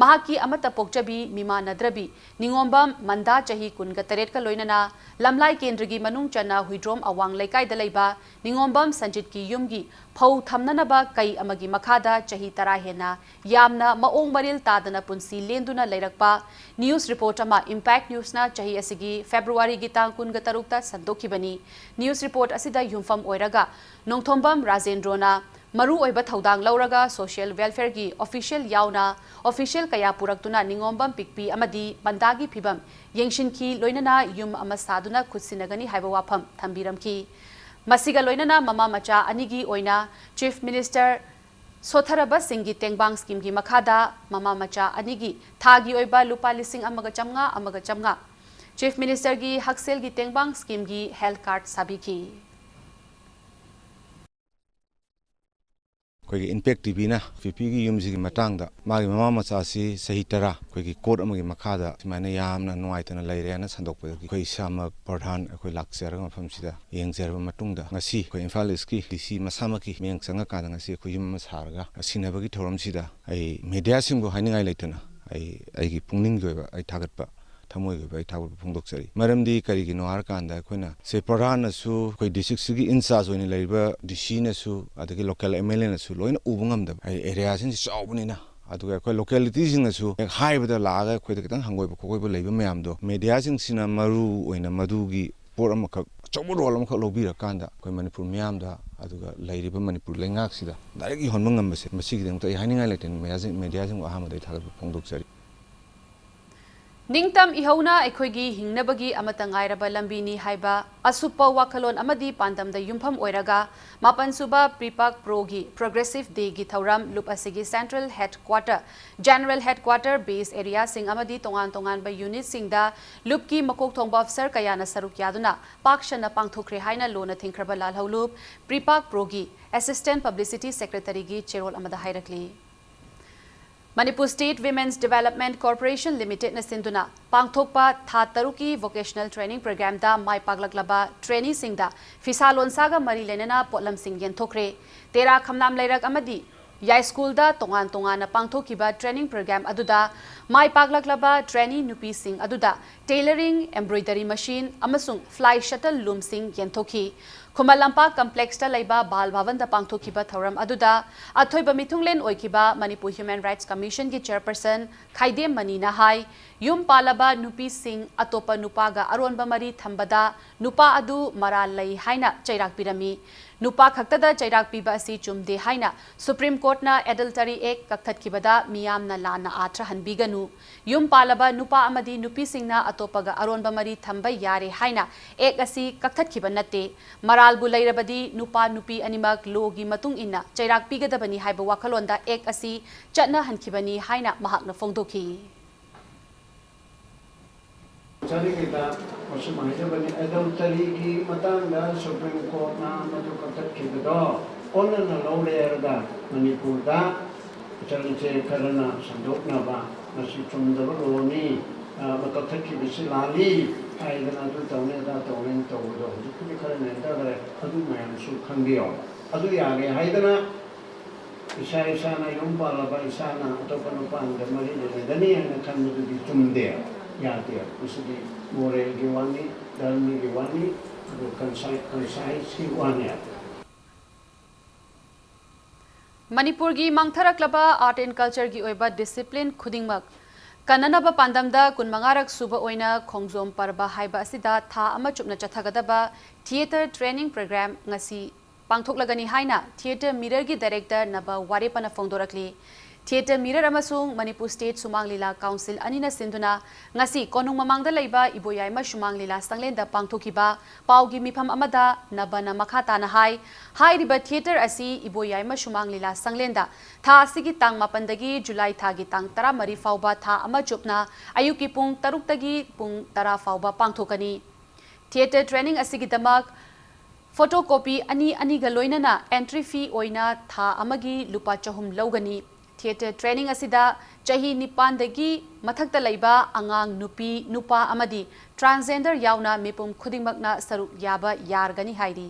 ꯃꯍꯥꯛꯀꯤ ꯑꯃꯠꯇ ꯄꯣꯛꯆꯕꯤ ꯃꯤꯃꯥꯟꯅꯗ꯭ꯔꯕꯤ ꯅꯤꯉꯣꯝꯕꯝ ꯃꯟꯗꯥ ꯆꯍꯤ ꯀꯨꯟꯒ ꯇꯔꯦꯠꯀ ꯂꯣꯏꯅꯅ ꯂꯝꯂꯥꯏ ꯀꯦꯟꯗ꯭ꯔꯒꯤ ꯃꯅꯨꯡ ꯆꯟꯅ ꯍꯨꯏꯗ꯭ꯔꯣꯝ ꯑꯋꯥꯡ ꯂꯩꯀꯥꯏꯗ ꯂꯩꯕ ꯅꯤꯉꯣꯝꯕꯝ ꯁꯟꯖꯤꯠꯀꯤ ꯌꯨꯝꯒꯤ ꯐꯧ ꯊꯝꯅꯅꯕ ꯀꯩ ꯑꯃꯒꯤ ꯃꯈꯥꯗ ꯆꯍꯤ ꯇꯔꯥ ꯍꯦꯟꯅ ꯌꯥꯝꯅ ꯃꯑꯣꯡ ꯃꯔꯤꯜ ꯇꯥꯗꯅ ꯄꯨꯟꯁꯤ ꯂꯦꯟꯗꯨꯅ ꯂꯩꯔꯛꯄ ꯅ꯭ꯌꯨꯁ ꯔꯤꯄꯣꯔꯠ ꯑꯃ ꯏꯝꯄꯦꯛ ꯅ꯭ꯌꯨꯁꯅ ꯆꯍꯤ ꯑꯁꯤꯒꯤ ꯐꯦꯕ꯭ꯔꯨꯋꯥꯔꯤꯒꯤ ꯇꯥꯡ ꯀꯨꯟꯒ ꯇꯔꯨꯛꯇ ꯁꯟꯗꯣꯛꯈꯤꯕꯅꯤ꯫ ꯅ꯭ꯌꯨꯁ ꯔꯤꯄꯣꯔꯠ ꯑꯁꯤꯗ ꯌꯨꯝꯐꯝ ꯑꯣꯏꯔꯒ ꯅꯣꯡꯊꯣꯝꯕꯝ ꯔꯥꯖꯦꯟꯗ꯭ꯔꯣꯅ ꯃꯔꯨꯑꯣꯏꯕ ꯊꯧꯗꯥꯡ ꯂꯧꯔꯒ social welfareꯒꯤ official ꯌꯥꯎꯅ official ꯀꯌꯥ ꯄꯨꯔꯛꯇꯨꯅ ꯅꯤꯉꯣꯝꯕꯝ ꯄꯤꯛꯄꯤ ꯑꯃꯗꯤ ꯄꯟꯗꯥꯒꯤ ꯐꯤꯚꯝ ꯌꯦꯡꯁꯤꯟꯈꯤ, ꯂꯣꯏꯅꯅ ꯌꯨꯝ ꯑꯃ ꯁꯥꯗꯨꯅ ꯈꯨꯠ ꯁꯤꯟꯅꯒꯅꯤ ꯍꯥꯏꯕ ꯋꯥꯐꯝ ꯊꯝꯕꯤꯔꯝꯈꯤ꯫ ꯃꯁꯤꯒ ꯂꯣꯏꯅꯅ ꯃꯃꯥ ꯃꯆꯥ ꯑꯅꯤꯒꯤ ꯑꯣꯏꯅ Chief Minister ꯁꯣꯠꯊꯔꯕꯁꯤꯡꯒꯤ ꯇꯦꯡꯕꯥꯡ schemeꯒꯤ ꯃꯈꯥꯗ ꯃꯃꯥ ꯃꯆꯥ ꯑꯅꯤꯒꯤ ꯊꯥꯒꯤ ꯑꯣꯏꯕ ꯂꯨꯄꯥ ꯂꯤꯁꯤꯡ ꯑꯃꯒ ꯆꯥꯝꯃꯉꯥ, ꯑꯃꯒ ꯆꯥꯝꯃꯉꯥ Chief Ministerꯒꯤ ꯍꯛꯁꯦꯜꯒꯤ ꯇꯦꯡꯕꯥꯡ schemeꯒꯤ health card ꯁꯥꯕꯤꯈꯤ꯫ ꯑꯩꯈꯣꯏꯒꯤ Impact TVꯅ ꯄꯤꯄꯤꯒꯤ ꯌꯨꯝꯁꯤꯒꯤ ꯃꯇꯥꯡꯗ, ꯃꯥꯒꯤ ꯃꯃꯥ ꯃꯆꯥꯁꯤ ꯆꯍꯤ ꯇꯔꯥ ꯑꯩꯈꯣꯏꯒꯤ court ꯑꯃꯒꯤ ꯃꯈꯥꯗ ꯁꯨꯃꯥꯏꯅ ꯌꯥꯝꯅ ꯅꯨꯡꯉꯥꯏꯇꯅ ꯂꯩꯔꯦꯅ ꯁꯟꯗꯣꯛꯄꯗꯒꯤ ꯑꯩꯈꯣꯏ ꯏꯁꯥꯃꯛ ꯄ꯭ꯔꯙꯥꯟ ꯑꯩꯈꯣꯏ ꯂꯥꯛꯆꯔꯒ ꯃꯐꯝꯁꯤꯗ ꯌꯦꯡꯖꯔꯕ ꯃꯇꯨꯡꯗ, ꯉꯁꯤ ꯑꯩꯈꯣꯏ ꯏꯝꯐꯥꯜ Eastꯀꯤ DC ꯃꯁꯥꯃꯛꯀꯤ ꯃꯤꯠꯌꯦꯡ ꯆꯪꯉꯀꯥꯟꯗ ꯉꯁꯤ ꯑꯩꯈꯣꯏ ꯌꯨꯝ ꯑꯃ ꯁꯥꯔꯒ ꯁꯤꯟꯅꯕꯒꯤ ꯊꯧꯔꯝꯁꯤꯗ ꯑꯩ mediaꯁꯤꯡꯕꯨ ꯍꯥꯏꯅꯤꯡꯉꯥꯏ ꯂꯩꯇꯅ ꯑꯩ ꯑꯩꯒꯤ ꯄꯨꯛꯅꯤꯡꯒꯤ ꯑꯣꯏꯕ ꯑꯩ ꯊꯥꯒꯠꯄ ꯊꯃꯣꯏꯒꯤ ꯑꯣꯏꯕ ꯑꯩ ꯊꯥꯒꯠꯄ ꯐꯣꯡꯗꯣꯛꯆꯔꯤ꯫ ꯃꯔꯝꯗꯤ ꯀꯔꯤꯒꯤꯅꯣ ꯍꯥꯏꯔꯀꯥꯟꯗ, ꯑꯩꯈꯣꯏꯅ ꯁꯦ ꯄ꯭ꯔꯙꯥꯟꯅꯁꯨ, ꯑꯩꯈꯣꯏ districtꯁꯤꯒꯤ in charge ꯑꯣꯏꯅ ꯂꯩꯔꯤꯕ DCꯅꯁꯨ, ꯑꯗꯒꯤ local MLAꯅꯁꯨ ꯂꯣꯏꯅ ꯎꯕ ꯉꯝꯗꯕ, ꯍꯥꯏꯗꯤ areaꯁꯤꯡꯁꯤ ꯆꯥꯎꯕꯅꯤꯅ, ꯑꯗꯨꯒ ꯑꯩꯈꯣꯏ localityꯁꯤꯡꯅꯁꯨ ꯍꯦꯛ ꯍꯥꯏꯕꯗ ꯂꯥꯛꯑꯒ ꯑꯩꯈꯣꯏꯗ ꯈꯤꯇꯪ ꯍꯪꯒꯣꯏꯕ ꯈꯣꯠꯀꯣꯏꯕ ꯂꯩꯕ ꯃꯌꯥꯝꯗꯣ mediaꯁꯤꯡꯁꯤꯅ ꯃꯔꯨ ꯑꯣꯏꯅ ꯃꯗꯨꯒꯤ ꯄꯣꯠ ꯑꯃꯈꯛ, ꯑꯆꯧꯕ role ꯑꯃꯈꯛ ꯂꯧꯕꯤꯔꯀꯥꯟꯗ ꯑꯩꯈꯣꯏ ꯃꯅꯤꯄꯨꯔ ꯃꯤꯌꯥꯝꯗ, ꯑꯗꯨꯒ ꯂꯩꯔꯤꯕ ꯃꯅꯤꯄꯨꯔ ꯂꯩꯉꯥꯛꯁꯤꯗ direct ꯌꯧꯍꯟꯕ ꯉꯝꯕꯁꯦ, ꯃꯁꯤꯒꯤꯗꯃꯛꯇ ꯑꯩ ꯍꯥꯏꯅꯤꯡꯉꯥꯏ ꯂꯩꯇꯅ mediaꯁꯤꯡ, mediaꯁꯤꯡꯕꯨ ꯑꯍꯥꯟꯕꯗ ꯑꯩ ꯊꯥꯒꯠꯄ ꯐꯣꯡꯗꯣꯛꯆꯔꯤ꯫ ꯅꯤꯡꯇꯝ ꯏꯍꯧꯅ ꯑꯩꯈꯣꯏꯒꯤ ꯍꯤꯡꯅꯕꯒꯤ ꯑꯃꯠꯇ ꯉꯥꯏꯔꯕ ꯂꯝꯕꯤꯅꯤ ꯍꯥꯏꯕ ꯑꯁꯨꯞꯄ ꯋꯥꯈꯜꯂꯣꯟ ꯑꯃꯗꯤ ꯄꯥꯟꯗꯝꯗ ꯌꯨꯝꯐꯝ ꯑꯣꯏꯔꯒ, ꯃꯥꯄꯟꯁꯨꯕ PREPAK Proꯒꯤ Progressive Dayꯒꯤ ꯊꯧꯔꯝ ꯂꯨꯞ ꯑꯁꯤꯒꯤ central headquarter, general headquarter, base areaꯁꯤꯡ ꯑꯃꯗꯤ ꯇꯣꯉꯥꯟ ꯇꯣꯉꯥꯟꯕ unitꯁꯤꯡꯗ ꯂꯨꯞꯀꯤ ꯃꯀꯣꯛ ꯊꯣꯡꯕ officer ꯀꯌꯥꯅ ꯁꯔꯨꯛ ꯌꯥꯗꯨꯅ ꯄꯥꯛ ꯁꯟꯅ ꯄꯥꯡꯊꯣꯛꯈ꯭ꯔꯦ ꯍꯥꯏꯅ ꯂꯣꯟꯅ ꯊꯤꯡꯈ꯭ꯔꯕ ꯂꯥꯜꯍꯧꯂꯨꯞ PREPAK Proꯒꯤ Assistant Publicity Secretaryꯒꯤ ꯆꯦꯔꯣꯜ ꯑꯃꯗ ꯍꯥꯏꯔꯛꯂꯤ꯫ Manipur State Women's Development Corporation Limitedꯅ ꯁꯤꯟꯗꯨꯅ ꯄꯥꯡꯊꯣꯛꯄ ꯊꯥ ꯇꯔꯨꯛꯀꯤ vocational training programꯗ ꯃꯥꯏ ꯄꯥꯛꯂꯛꯂꯕ traineeꯁꯤꯡꯗ ꯐꯤꯁꯥ ꯂꯣꯟꯁꯥꯒ ꯃꯔꯤ ꯂꯩꯅꯅ ꯄꯣꯠꯂꯝꯁꯤꯡ ꯌꯦꯟꯊꯣꯛꯈ꯭ꯔꯦ꯫ ꯇꯦꯔꯥ ꯈꯝꯂꯥꯝ ꯂꯩꯔꯛ ꯑꯃꯗꯤ ꯌꯥꯏꯁ꯭ꯀꯨꯜꯗ ꯇꯣꯉꯥꯟ ꯇꯣꯉꯥꯟꯅ ꯄꯥꯡꯊꯣꯛꯈꯤꯕ training program ꯑꯗꯨꯗ ꯃꯥꯏ ꯄꯥꯛꯂꯛꯂꯕ trainee ꯅꯨꯄꯤꯁꯤꯡ ꯑꯗꯨꯗ tailoring, embroidery machine ꯑꯃꯁꯨꯡ fly shuttle loomꯁꯤꯡ ꯌꯦꯟꯊꯣꯛꯈꯤ꯫ ꯈꯨꯃꯟ ꯂꯝꯄꯥꯛ complexꯇ ꯂꯩꯕ ꯕꯥꯜ ꯚꯕꯟꯗ ꯄꯥꯡꯊꯣꯛꯈꯤꯕ ꯊꯧꯔꯝ ꯑꯗꯨꯗ ꯑꯊꯣꯏꯕ ꯃꯤꯊꯨꯡꯂꯦꯟ ꯑꯣꯏꯈꯤꯕ ꯃꯅꯤꯄꯨꯔ Human Rights Commissionꯒꯤ chairperson ꯈꯥꯏꯗꯦꯝ ꯃꯅꯤꯅ ꯍꯥꯏ, ꯌꯨꯝ ꯄꯥꯜꯂꯕ ꯅꯨꯄꯤꯁꯤꯡ ꯑꯇꯣꯞꯄ ꯅꯨꯄꯥꯒ ꯑꯔꯣꯟꯕ ꯃꯔꯤ ꯊꯝꯕꯗ ꯅꯨꯄꯥ ꯑꯗꯨ ꯃꯔꯥꯜ ꯂꯩ ꯍꯥꯏꯅ ꯆꯩꯔꯥꯛ ꯄꯤꯔꯝꯃꯤ꯫ ꯅꯨꯄꯥ ꯈꯛꯇꯗ ꯆꯩꯔꯥꯛ ꯄꯤꯕ ꯑꯁꯤ ꯆꯨꯝꯗꯦ ꯍꯥꯏꯅ Supreme Courtꯅ Adultery Act ꯀꯛꯊꯠꯈꯤꯕꯗ ꯃꯤꯌꯥꯝꯅ ꯂꯥꯟꯅ ꯑꯥꯊ꯭ꯔ ꯍꯟꯕꯤꯒꯅꯨ꯫ ꯌꯨꯝ ꯄꯥꯜꯂꯕ ꯅꯨꯄꯥ ꯑꯃꯗꯤ ꯅꯨꯄꯤꯁꯤꯡꯅ ꯑꯇꯣꯞꯄꯒ ꯑꯔꯣꯟꯕ ꯃꯔꯤ ꯊꯝꯕ ꯌꯥꯔꯦ ꯍꯥꯏꯅ Act ꯑꯁꯤ ꯀꯛꯊꯠꯈꯤꯕ ꯅꯠꯇꯦ꯫ ꯃꯔꯥꯜꯕꯨ ꯂꯩꯔꯕꯗꯤ ꯅꯨꯄꯥ ꯅꯨꯄꯤ ꯑꯅꯤꯃꯛ lawꯒꯤ ꯃꯇꯨꯡ ꯏꯟꯅ ꯆꯩꯔꯥꯛ ꯄꯤꯒꯗꯕꯅꯤ ꯍꯥꯏꯕ ꯋꯥꯈꯜꯂꯣꯟꯗ Act ꯑꯁꯤ ꯆꯠꯅꯍꯟꯈꯤꯕꯅꯤ ꯍꯥꯏꯅ ꯃꯍꯥꯛꯅ ꯐꯣꯡꯗꯣꯛꯈꯤ꯫ ꯆꯠꯂꯤꯉꯩꯗ ꯃꯁꯨꯝ ꯍꯥꯏꯖꯕꯅꯤ, adulteryꯒꯤ ꯃꯇꯥꯡꯗ Supreme Courtꯅ ꯃꯗꯨ ꯀꯛꯊꯠꯈꯤꯕꯗꯣ ꯑꯣꯟꯅꯅ ꯂꯧꯔꯦ ꯍꯥꯏꯔꯒ ꯃꯅꯤꯄꯨꯔꯗ ꯏꯆꯜ ꯏꯆꯦ ꯈꯔꯅ ꯁꯟꯗꯣꯛꯅꯕ ꯃꯁꯤ ꯆꯨꯝꯗꯕ lawꯅꯤ, ꯑ, ꯀꯛꯊꯠꯈꯤꯕꯁꯤ ꯂꯥꯜꯂꯤ ꯍꯥꯏꯗꯅ ꯑꯗꯨ ꯇꯧꯅꯤ ꯑꯗꯥ ꯇꯧꯅꯤ ꯇꯧꯕꯗꯣ ꯍꯧꯖꯤꯛꯄꯨꯗꯤ ꯈꯔ ꯅꯦꯝꯊꯈ꯭ꯔꯦ꯫ ꯑꯗꯨ ꯃꯌꯥꯝꯁꯨ ꯈꯪꯕꯤꯌꯣ꯫ ꯑꯗꯨ ꯌꯥꯔꯦ ꯍꯥꯏꯗꯅ ꯏꯁꯥ ꯏꯁꯥꯅ ꯌꯨꯝ ꯄꯥꯜꯂꯕ ꯏꯁꯥꯅ ꯑꯇꯣꯞꯄ ꯅꯨꯄꯥ ꯑꯃꯗ ꯃꯔꯤ ꯂꯩꯅꯒꯅꯤ ꯍꯥꯏꯅ ꯈꯟꯕꯗꯨꯗꯤ ꯆꯨꯝꯗꯦ, ꯌꯥꯗꯦ꯫ ꯃꯁꯤꯗꯤ moralꯒꯤ ꯋꯥꯅꯤ, ꯙꯔꯃꯒꯤ ꯋꯥꯅꯤ, ꯑꯗꯨ consci-, conscienceꯀꯤ ꯋꯥꯅꯤ꯫ ꯃꯅꯤꯄꯨꯔꯒꯤ ꯃꯥꯡꯊꯔꯛꯂꯕ art and cultureꯒꯤ ꯑꯣꯏꯕ discipline ꯈꯨꯗꯤꯡꯃꯛ ꯀꯟꯅꯅꯕ ꯄꯥꯟꯗꯝꯗ ꯀꯨꯟꯃꯉꯥꯔꯛ ꯁꯨꯕ ꯑꯣꯏꯅ ꯈꯣꯡꯖꯣꯝ ꯄꯔꯕ ꯍꯥꯏꯕ ꯑꯁꯤꯗ ꯊꯥ ꯑꯃ ꯆꯨꯞꯅ ꯆꯠꯊꯒꯗꯕ theatre training program ꯉꯁꯤ ꯄꯥꯡꯊꯣꯛꯂꯒꯅꯤ ꯍꯥꯏꯅ Theatre Mirrorꯒꯤ director ꯅꯕ ꯋꯥꯔꯦꯄꯅ ꯐꯣꯡꯗꯣꯔꯛꯂꯤ꯫ Theatre Mirror ꯑꯃꯁꯨꯡ ꯃꯅꯤꯄꯨꯔ State ꯁꯨꯃꯥꯡ ꯂꯤꯂꯥ Council ꯑꯅꯤꯅ ꯁꯤꯟꯗꯨꯅ ꯉꯁꯤ ꯀꯣꯅꯨꯡ ꯃꯃꯥꯡꯗ ꯂꯩꯕ ꯏꯕꯣꯌꯥꯏꯃ ꯁꯨꯃꯥꯡ ꯂꯤꯂꯥ ꯁꯪꯂꯦꯟꯗ ꯄꯥꯡꯊꯣꯛꯈꯤꯕ ꯄꯥꯎꯒꯤ ꯃꯤꯐꯝ ꯑꯃꯗ ꯅꯕꯅ ꯃꯈꯥ ꯇꯥꯅ ꯍꯥꯏ, ꯍꯥꯏꯔꯤꯕ theatre ꯑꯁꯤ ꯏꯕꯣꯌꯥꯏꯃ ꯁꯨꯃꯥꯡ ꯂꯤꯂꯥ ꯁꯪꯂꯦꯟꯗ ꯊꯥ ꯑꯁꯤꯒꯤ ꯇꯥꯡ ꯃꯥꯄꯟꯗꯒꯤ ꯖꯨꯂꯥꯏ ꯊꯥꯒꯤ ꯇꯥꯡ ꯇꯔꯥꯃꯔꯤ ꯐꯥꯎꯕ ꯊꯥ ꯑꯃ ꯆꯨꯞꯅ ꯑꯌꯨꯛꯀꯤ ꯄꯨꯡ ꯇꯔꯨꯛꯇꯒꯤ ꯄꯨꯡ ꯇꯔꯥ ꯐꯥꯎꯕ ꯄꯥꯡꯊꯣꯛꯀꯅꯤ꯫ Theatre training ꯑꯁꯤꯒꯤꯗꯃꯛ photocopy ꯑꯅꯤ ꯑꯅꯤꯒ ꯂꯣꯏꯅꯅ entry fee ꯑꯣꯏꯅ ꯊꯥ ꯑꯃꯒꯤ ꯂꯨꯄꯥ ꯆꯍꯨꯝ ꯂꯧꯒꯅꯤ꯫ Theatre training ꯑꯁꯤꯗ ꯆꯍꯤ ꯅꯤꯄꯥꯟꯗꯒꯤ ꯃꯊꯛꯇ ꯂꯩꯕ ꯑꯉꯥꯡ ꯅꯨꯄꯤ, ꯅꯨꯄꯥ ꯑꯃꯗꯤ transgender ꯌꯥꯎꯅ ꯃꯤꯄꯨꯝ ꯈꯨꯗꯤꯡꯃꯛꯅ ꯁꯔꯨꯛ ꯌꯥꯕ ꯌꯥꯔꯒꯅꯤ ꯍꯥꯏꯔꯤ꯫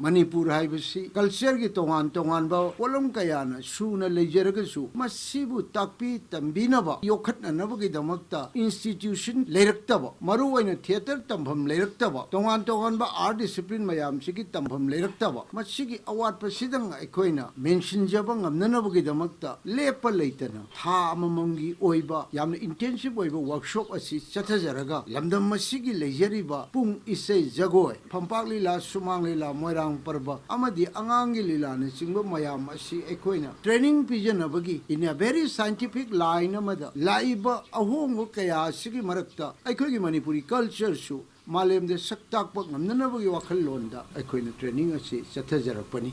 ꯃꯅꯤꯄꯨꯔ ꯍꯥꯏꯕꯁꯤ cultureꯒꯤ ꯇꯣꯉꯥꯟ ꯇꯣꯉꯥꯟꯕ ꯄꯣꯠꯂꯝ ꯀꯌꯥꯅ ꯁꯨꯅ ꯂꯩꯖꯔꯒꯁꯨ, ꯃꯁꯤꯕꯨ ꯇꯥꯛꯄꯤ ꯇꯝꯕꯤꯅꯕ, ꯌꯣꯛꯈꯠꯅꯅꯕꯒꯤꯗꯃꯛꯇ institution ꯂꯩꯔꯛꯇꯕ, ꯃꯔꯨꯑꯣꯏꯅ theatre ꯇꯝꯐꯝ ꯂꯩꯔꯛꯇꯕ, ꯇꯣꯉꯥꯟ ꯇꯣꯉꯥꯟꯕ art discipline ꯃꯌꯥꯝꯁꯤꯒꯤ ꯇꯝꯐꯝ ꯂꯩꯔꯛꯇꯕ, ꯃꯁꯤꯒꯤ ꯑꯋꯥꯠꯄꯁꯤꯗꯪ ꯑꯩꯈꯣꯏꯅ ꯃꯦꯟꯁꯤꯟꯖꯕ ꯉꯝꯅꯅꯕꯒꯤꯗꯃꯛꯇ ꯂꯦꯞꯄ ꯂꯩꯇꯅ ꯊꯥ ꯑꯃꯃꯝꯒꯤ ꯑꯣꯏꯕ ꯌꯥꯝꯅ intensive ꯑꯣꯏꯕ workshop ꯑꯁꯤ ꯆꯠꯊꯖꯔꯒ, ꯂꯝꯗꯝ ꯑꯁꯤꯒꯤ ꯂꯩꯖꯔꯤꯕ ꯄꯨꯡ ꯏꯁꯩ ꯖꯒꯣꯏ, ꯐꯝꯄꯥꯛ ꯂꯤꯂꯥ, ꯁꯨꯃꯥꯡ ꯂꯤꯂꯥ, ꯃꯣꯏꯔꯥꯡ ꯄꯔꯕ ꯑꯃꯗꯤ ꯑꯉꯥꯡꯒꯤ ꯂꯤꯂꯥꯅꯆꯤꯡꯕ ꯃꯌꯥꯝ ꯑꯁꯤ ꯑꯩꯈꯣꯏꯅ training ꯄꯤꯖꯅꯕꯒꯤ in a very scientific line ꯑꯃꯗ ꯂꯥꯛꯏꯕ ꯑꯍꯣꯡꯕ ꯀꯌꯥ ꯑꯁꯤꯒꯤ ꯃꯔꯛꯇ ꯑꯩꯈꯣꯏꯒꯤ ꯃꯅꯤꯄꯨꯔꯤ cultureꯁꯨ ꯃꯥꯂꯦꯝꯗ ꯁꯛ ꯇꯥꯛꯄ ꯉꯝꯅꯅꯕꯒꯤ ꯋꯥꯈꯜꯂꯣꯟꯗ ꯑꯩꯈꯣꯏꯅ training ꯑꯁꯤ ꯆꯠꯊꯖꯔꯛꯄꯅꯤ꯫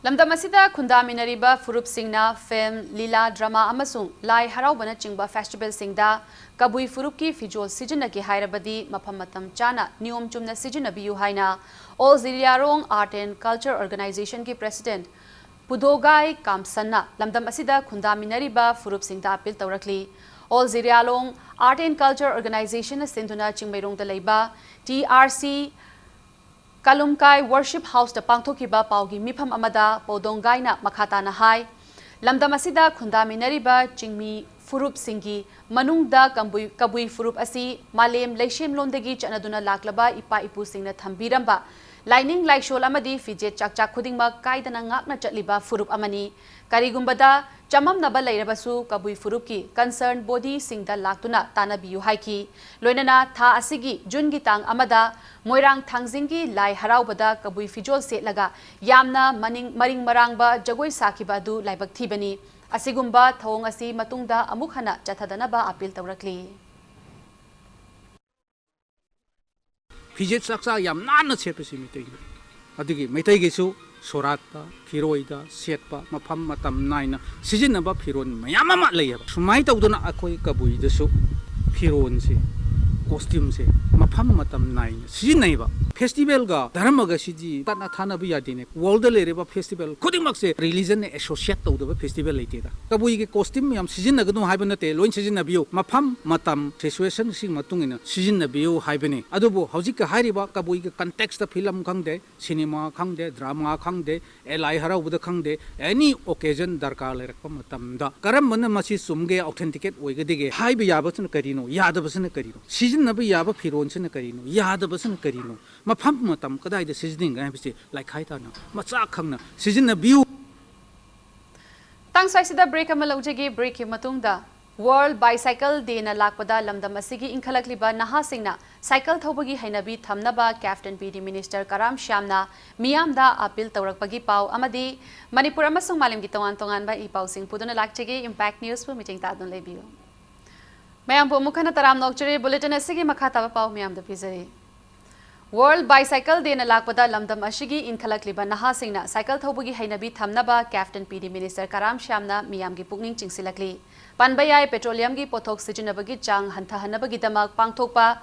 ꯂꯝꯗꯝ ꯑꯁꯤꯗ ꯈꯨꯟꯗꯥꯃꯤꯟꯅꯔꯤꯕ ꯐꯨꯔꯨꯞꯁꯤꯡꯅ film, ꯂꯤꯂꯥ, drama ꯑꯃꯁꯨꯡ ꯂꯥꯏ ꯍꯔꯥꯎꯕꯅꯆꯤꯡꯕ festivalꯁꯤꯡꯗ ꯀꯕꯨꯏ ꯐꯨꯔꯨꯞꯀꯤ ꯐꯤꯖꯣꯜ ꯁꯤꯖꯤꯟꯅꯒꯦ ꯍꯥꯏꯔꯕꯗꯤ ꯃꯐꯝ ꯃꯇꯝ ꯆꯥꯅ ꯅꯤꯌꯣꯝ ꯆꯨꯝꯅ ꯁꯤꯖꯤꯟꯅꯕꯤꯌꯨ ꯍꯥꯏꯅ All ꯖꯤꯔꯤꯌꯥꯔꯣꯡ Art and Culture Organizationꯒꯤ president ꯄꯨꯗꯣꯒꯥꯏ ꯀꯥꯝꯁꯟꯅ ꯂꯝꯗꯝ ꯑꯁꯤꯗ ꯈꯨꯟꯗꯥꯃꯤꯟꯅꯔꯤꯕ ꯐꯨꯔꯨꯞꯁꯤꯡꯗ appeal ꯇꯧꯔꯛꯂꯤ꯫ All ꯖꯤꯔꯤꯌꯥꯔꯣꯡ Art and Culture Organizationꯅ ꯁꯤꯟꯗꯨꯅ ꯆꯤꯡꯃꯩꯔꯣꯡꯗ ꯂꯩꯕ ꯇꯤ ꯑꯥꯔ ꯁꯤ ꯀꯥꯂꯨꯝꯀꯥꯏ Worship Houseꯇ ꯄꯥꯡꯊꯣꯛꯈꯤꯕ ꯄꯥꯎꯒꯤ ꯃꯤꯐꯝ ꯑꯃꯗ ꯄꯧꯗꯣꯡꯒꯥꯏꯅ ꯃꯈꯥ ꯇꯥꯅ ꯍꯥꯏ, ꯂꯝꯗꯝ ꯑꯁꯤꯗ ꯈꯨꯟꯗꯥꯃꯤꯟꯅꯔꯤꯕ ꯆꯤꯡꯃꯤ ꯐꯨꯔꯨꯞꯁꯤꯡꯒꯤ ꯃꯅꯨꯡꯗ ꯀꯝꯕꯨꯏ-, ꯀꯕꯨꯏ ꯐꯨꯔꯨꯞ ꯑꯁꯤ ꯃꯥꯂꯦꯝ ꯂꯩꯁꯦꯝꯂꯣꯟꯗꯒꯤ ꯆꯠꯅꯗꯨꯅ ꯂꯥꯛꯂꯕ ꯏꯄꯥ ꯏꯄꯨꯁꯤꯡꯅ ꯊꯝꯕꯤꯔꯝꯕ ꯂꯥꯏꯅꯤꯡ ꯂꯥꯏꯁꯣꯜ ꯑꯃꯗꯤ ꯐꯤꯖꯦꯠ ꯆꯥꯛꯆꯥ ꯈꯨꯗꯤꯡꯃꯛ ꯀꯥꯏꯗꯅ ꯉꯥꯛꯅ ꯆꯠꯂꯤꯕ ꯐꯨꯔꯨꯞ ꯑꯃꯅꯤ꯫ ꯀꯔꯤꯒꯨꯝꯕꯗ ꯆꯃꯝꯅꯕ ꯂꯩꯔꯕꯁꯨ ꯀꯕꯨꯏ ꯐꯨꯔꯨꯞꯀꯤ concern bodyꯁꯤꯡꯗ ꯂꯥꯛꯇꯨꯅ ꯇꯥꯟꯅꯕꯤꯌꯨ ꯍꯥꯏꯈꯤ꯫ ꯂꯣꯏꯅꯅ ꯊꯥ ꯑꯁꯤꯒꯤ ꯖꯨꯟꯒꯤ ꯇꯥꯡ ꯑꯃꯗ ꯃꯣꯏꯔꯥꯡ ꯊꯥꯡꯖꯤꯡꯒꯤ ꯂꯥꯏ ꯍꯔꯥꯎꯕꯗ ꯀꯕꯨꯏ ꯐꯤꯖꯣꯜ ꯁꯦꯠꯂꯒ ꯌꯥꯝꯅ ꯃꯅꯤꯡ-, ꯃꯔꯤꯡ ꯃꯔꯥꯡꯕ ꯖꯒꯣꯏ ꯁꯥꯈꯤꯕ ꯑꯗꯨ ꯂꯥꯏꯕꯛ ꯊꯤꯕꯅꯤ꯫ ꯑꯁꯤꯒꯨꯝꯕ ꯊꯧꯑꯣꯡ ꯑꯁꯤ ꯃꯇꯨꯡꯗ ꯑꯃꯨꯛ ꯍꯟꯅ ꯆꯠꯊꯗꯅꯕ appeal ꯇꯧꯔꯛꯂꯤ꯫ ꯐꯤꯖꯦꯠ ꯆꯥꯛꯆꯥ ꯌꯥꯝ ꯅꯥꯟꯅ ꯁꯦꯠꯄꯁꯤ ꯃꯩꯇꯩꯒꯤ, ꯑꯗꯨꯒꯤ ꯃꯩꯇꯩꯒꯤꯁꯨ ꯁꯣꯔꯥꯠꯇ, ꯐꯤꯔꯣꯏꯗ ꯁꯦꯠꯄ ꯃꯐꯝ ꯃꯇꯝ ꯅꯥꯏꯅ ꯁꯤꯖꯤꯟꯅꯕ ꯐꯤꯔꯣꯜ ꯃꯌꯥꯝ ꯑꯃ ꯂꯩꯌꯦꯕ꯫ ꯁꯨꯃꯥꯏꯅ ꯇꯧꯗꯅ ꯑꯩꯈꯣꯏ ꯀꯕꯨꯏꯗꯁꯨ ꯐꯤꯔꯣꯜꯁꯦ, costumeꯁꯦ ꯃꯐꯝ ꯃꯇꯝ ꯅꯥꯏꯅ ꯁꯤꯖꯤꯟꯅꯩꯕ꯫ ꯐꯦꯁꯇꯤꯚꯦꯜꯒ ꯙꯔꯃꯒꯁꯤꯗꯤ ꯇꯠꯅ ꯊꯥꯅꯕ ꯌꯥꯗꯦꯅꯦ꯫ ꯋꯥꯔꯜꯗ ꯂꯩꯔꯤꯕ ꯐꯦꯁꯇꯤꯚꯦꯜ ꯈꯨꯗꯤꯡꯃꯛꯁꯦ ꯔꯤꯂꯤꯖꯟꯅ ꯑꯦꯁꯣꯁꯤꯌꯦꯠ ꯇꯧꯗꯕ ꯐꯦꯁꯇꯤꯚꯦꯜ ꯂꯩꯇꯦꯗ꯫ ꯀꯕꯨꯏꯒꯤ ꯀꯣꯁꯇ꯭ꯌꯨꯝ ꯃꯌꯥꯝ ꯁꯤꯖꯤꯟꯅꯒꯅꯨ ꯍꯥꯏꯕ ꯅꯠꯇꯦ, ꯂꯣꯏ ꯁꯤꯖꯤꯟꯅꯕꯤꯌꯨ, ꯃꯐꯝ ꯃꯇꯝ ꯁꯤꯆꯨꯋꯦꯁꯟꯁꯤꯒꯤ ꯃꯇꯨꯡ ꯏꯟꯅ ꯁꯤꯖꯤꯟꯅꯕꯤꯌꯨ ꯍꯥꯏꯕꯅꯤ꯫ ꯑꯗꯨꯕꯨ ꯍꯧꯖꯤꯛꯀ ꯍꯥꯏꯔꯤꯕ ꯀꯕꯨꯏꯒꯤ ꯀꯟꯇꯦꯛꯁꯇ ꯐꯤꯂꯝ ꯈꯪꯗꯦ, ꯁꯤꯅꯦꯃꯥ ꯈꯪꯗꯦ, ꯗ꯭ꯔꯃꯥ ꯈꯪꯗꯦ, ꯑꯦ, ꯂꯥꯏ ꯍꯔꯥꯎꯕꯗ ꯈꯪꯗꯦ, ꯑꯦꯅꯤ ꯑꯣꯀꯦꯖꯟ ꯗꯔꯀꯥꯔ ꯂꯩꯔꯛꯄ ꯃꯇꯝꯗ ꯀꯔꯝꯕꯅ ꯃꯁꯤ ꯆꯨꯝꯒꯦ, ꯑꯣꯊꯦꯟꯇꯤꯀꯦꯠ ꯑꯣꯏꯒꯗꯒꯦ ꯍꯥꯏꯕ ꯌꯥꯕꯁꯤꯅ ꯀꯔꯤꯅꯣ, ꯌꯥꯗꯕꯁꯤꯅ ꯀꯔꯤꯅꯣ, ꯁꯤꯖꯤꯟꯅꯕ ꯌꯥꯕ ꯐꯤꯔꯣꯟꯁꯤꯅ ꯀꯔꯤꯅꯣ, ꯌꯥꯗꯕꯁꯤꯅ ꯀꯔꯤꯅꯣ, ꯃꯐꯝ ꯃꯇꯝ ꯀꯗꯥꯏꯗ ꯁꯤꯖꯤꯟꯅꯒꯦ ꯍꯥꯏꯕꯁꯤ ꯂꯥꯏꯈꯥꯏ ꯇꯥꯅ ꯃꯆꯥ ꯈꯪꯅ ꯁꯤꯖꯤꯟꯅꯕꯤꯌꯨ꯫ ꯃꯇꯥꯡ ꯁ꯭ꯋꯥꯏꯁꯤꯗ ꯕ꯭ꯔꯦꯛ ꯑꯃ ꯂꯧꯖꯒꯦ꯫ ꯕ꯭ꯔꯦꯛꯀꯤ ꯃꯇꯨꯡꯗ ꯋꯥꯔꯜ ꯕꯥꯏꯁꯥꯏꯀꯜ ꯗꯦꯅ ꯂꯥꯛꯄꯗ ꯂꯝꯗꯝ ꯑꯁꯤꯒꯤ ꯏꯟꯈꯠꯂꯛꯂꯤꯕ ꯅꯍꯥꯁꯤꯡꯅ ꯁꯥꯏꯀꯜ ꯊꯧꯕꯒꯤ ꯍꯩꯅꯕꯤ ꯊꯝꯅꯕ ꯀꯦꯞꯇꯦꯟ ꯄꯤ ꯗꯤ ꯃꯤꯅꯤꯁꯇꯔ ꯀꯔꯥꯝ ꯁ꯭ꯌꯥꯝꯅ ꯃꯤꯌꯥꯝꯗ ꯑꯄꯤꯜ ꯇꯧꯔꯛꯄꯒꯤ ꯄꯥꯎ ꯑꯃꯗꯤ ꯃꯅꯤꯄꯨꯔ ꯑꯃꯁꯨꯡ ꯃꯥꯂꯦꯝꯒꯤ ꯇꯣꯉꯥꯟ ꯇꯣꯉꯥꯟꯕ ꯏ ꯄꯥꯎꯁꯤꯡ ꯄꯨꯗꯨꯅ ꯂꯥꯛꯆꯒꯦ꯫ ꯏꯝꯄꯦꯛ ꯅ꯭ꯌꯨꯁꯄꯨ ꯃꯤꯠꯌꯦꯡ ꯇꯥꯗꯨꯅ ꯂꯩꯕꯤꯌꯨ꯫ ꯃꯌꯥꯝꯕꯨ ꯑꯃꯨꯛ ꯍꯟꯅ ꯇꯔꯥꯝꯅ ꯑꯣꯛꯆꯔꯤ꯫ ꯕꯨꯂꯦꯇꯤꯟ ꯑꯁꯤꯒꯤ ꯃꯈꯥ ꯇꯥꯕ ꯄꯥꯎ ꯃꯌꯥꯝꯗ ꯄꯤꯖꯔꯤ꯫ ꯋꯥꯔꯜ ꯕꯥꯏꯁꯥꯏꯀꯜ ꯗꯦꯅ ꯂꯥꯛꯄꯗ ꯂꯝꯗꯝ ꯑꯁꯤꯒꯤ ꯏꯟꯈꯠꯂꯛꯂꯤꯕ ꯅꯍꯥꯁꯤꯡꯅ ꯁꯥꯏꯀꯜ ꯊꯧꯕꯒꯤ ꯍꯩꯅꯕꯤ ꯊꯝꯅꯕ ꯀꯦꯞꯇꯦꯟ ꯄꯤ ꯗꯤ ꯃꯤꯅꯤꯁꯇꯔ ꯀꯔꯥꯝ ꯁ꯭ꯌꯥꯝꯅ ꯃꯤꯌꯥꯝꯒꯤ ꯄꯨꯛꯅꯤꯡ ꯆꯤꯡꯁꯤꯜꯂꯛꯂꯤ꯫ ꯄꯟꯕ ꯌꯥꯏ, ꯄꯦꯇ꯭ꯔꯣꯂꯤꯌꯝꯒꯤ ꯄꯣꯠꯊꯣꯛ ꯁꯤꯖꯤꯟꯅꯕꯒꯤ ꯆꯥꯡ ꯍꯟꯊꯍꯟꯅꯕꯒꯤꯗꯃꯛ ꯄꯥꯡꯊꯣꯛꯄ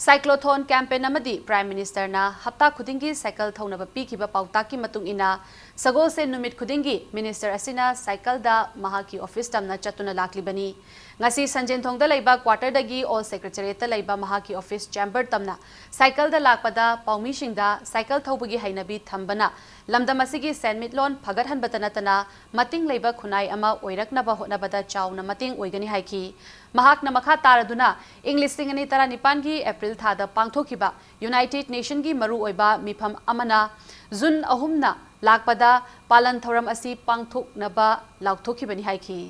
ꯁꯥꯏꯀ꯭ꯂꯣꯊꯣꯟ ꯀꯦꯝꯄꯦꯟ ꯑꯃꯗꯤ ꯄ꯭ꯔꯥꯏꯝ ꯃꯤꯅꯤꯁꯇꯔꯅ ꯍꯞꯇꯥ ꯈꯨꯗꯤꯡꯒꯤ ꯁꯥꯏꯀꯜ ꯊꯧꯅꯕ ꯄꯤꯈꯤꯕ ꯄꯥꯎꯇꯥꯛꯀꯤ ꯃꯇꯨꯡ ꯏꯟꯅ ꯁꯒꯣꯜꯁꯦꯟ ꯅꯨꯃꯤꯠ ꯈꯨꯗꯤꯡꯒꯤ ꯃꯤꯅꯤꯁꯇꯔ ꯑꯁꯤꯅ ꯁꯥꯏꯀꯜꯗ ꯃꯍꯥꯛꯀꯤ ꯑꯣꯐꯤꯁ ꯇꯝꯅ ꯆꯠꯇꯨꯅ ꯂꯥꯛꯂꯤꯕꯅꯤ꯫ ꯉꯁꯤ ꯁꯟꯖꯦꯟꯊꯣꯡꯗ ꯂꯩꯕ ꯀ꯭ꯋꯥꯇꯔꯗꯒꯤ ꯑꯣꯜ ꯁꯦꯀ꯭ꯔꯦꯇꯔꯤꯌꯦꯠꯇ ꯂꯩꯕ ꯃꯍꯥꯛꯀꯤ ꯑꯣꯐꯤꯁ ꯆꯦꯝꯕꯔ ꯇꯝꯅ ꯁꯥꯏꯀꯜꯗ ꯂꯥꯛꯄꯗ ꯄꯥꯎꯃꯤꯁꯤꯡꯗ ꯁꯥꯏꯀꯜ ꯊꯧꯕꯒꯤ ꯍꯩꯅꯕꯤ ꯊꯝꯕꯅ ꯂꯝꯗꯝ ꯑꯁꯤꯒꯤ ꯁꯦꯟꯃꯤꯠꯂꯣꯟ ꯐꯒꯠꯍꯟꯕꯇ ꯅꯠꯇꯅ ꯃꯇꯤꯡ ꯂꯩꯕ ꯈꯨꯟꯅꯥꯏ ꯑꯃ ꯑꯣꯏꯔꯛꯅꯕ ꯍꯣꯠꯅꯕꯗ ꯆꯥꯎꯅ ꯃꯇꯦꯡ ꯑꯣꯏꯒꯅꯤ ꯍꯥꯏꯈꯤ꯫ ꯃꯍꯥꯛꯅ ꯃꯈꯥ ꯇꯥꯔꯗꯨꯅ ꯏꯪ ꯂꯤꯁꯤꯡ ꯑꯅꯤ ꯇꯔꯥꯅꯤꯄꯥꯟꯒꯤ ꯑꯦꯄ꯭ꯔꯤꯜ ꯊꯥꯗ ꯄꯥꯡꯊꯣꯛꯈꯤꯕ ꯌꯨꯅꯥꯏꯇꯦꯗ ꯅꯦꯁꯟꯒꯤ ꯃꯔꯨꯑꯣꯏꯕ ꯃꯤꯐꯝ ꯑꯃꯅ ꯖꯨꯟ ꯑꯍꯨꯝꯅ ꯂꯥꯛꯄꯗ ꯄꯥꯂꯟ ꯊꯧꯔꯝ ꯑꯁꯤ ꯄꯥꯡꯊꯣꯛꯅꯕ ꯂꯥꯎꯊꯣꯛꯈꯤꯕꯅꯤ ꯍꯥꯏꯈꯤ꯫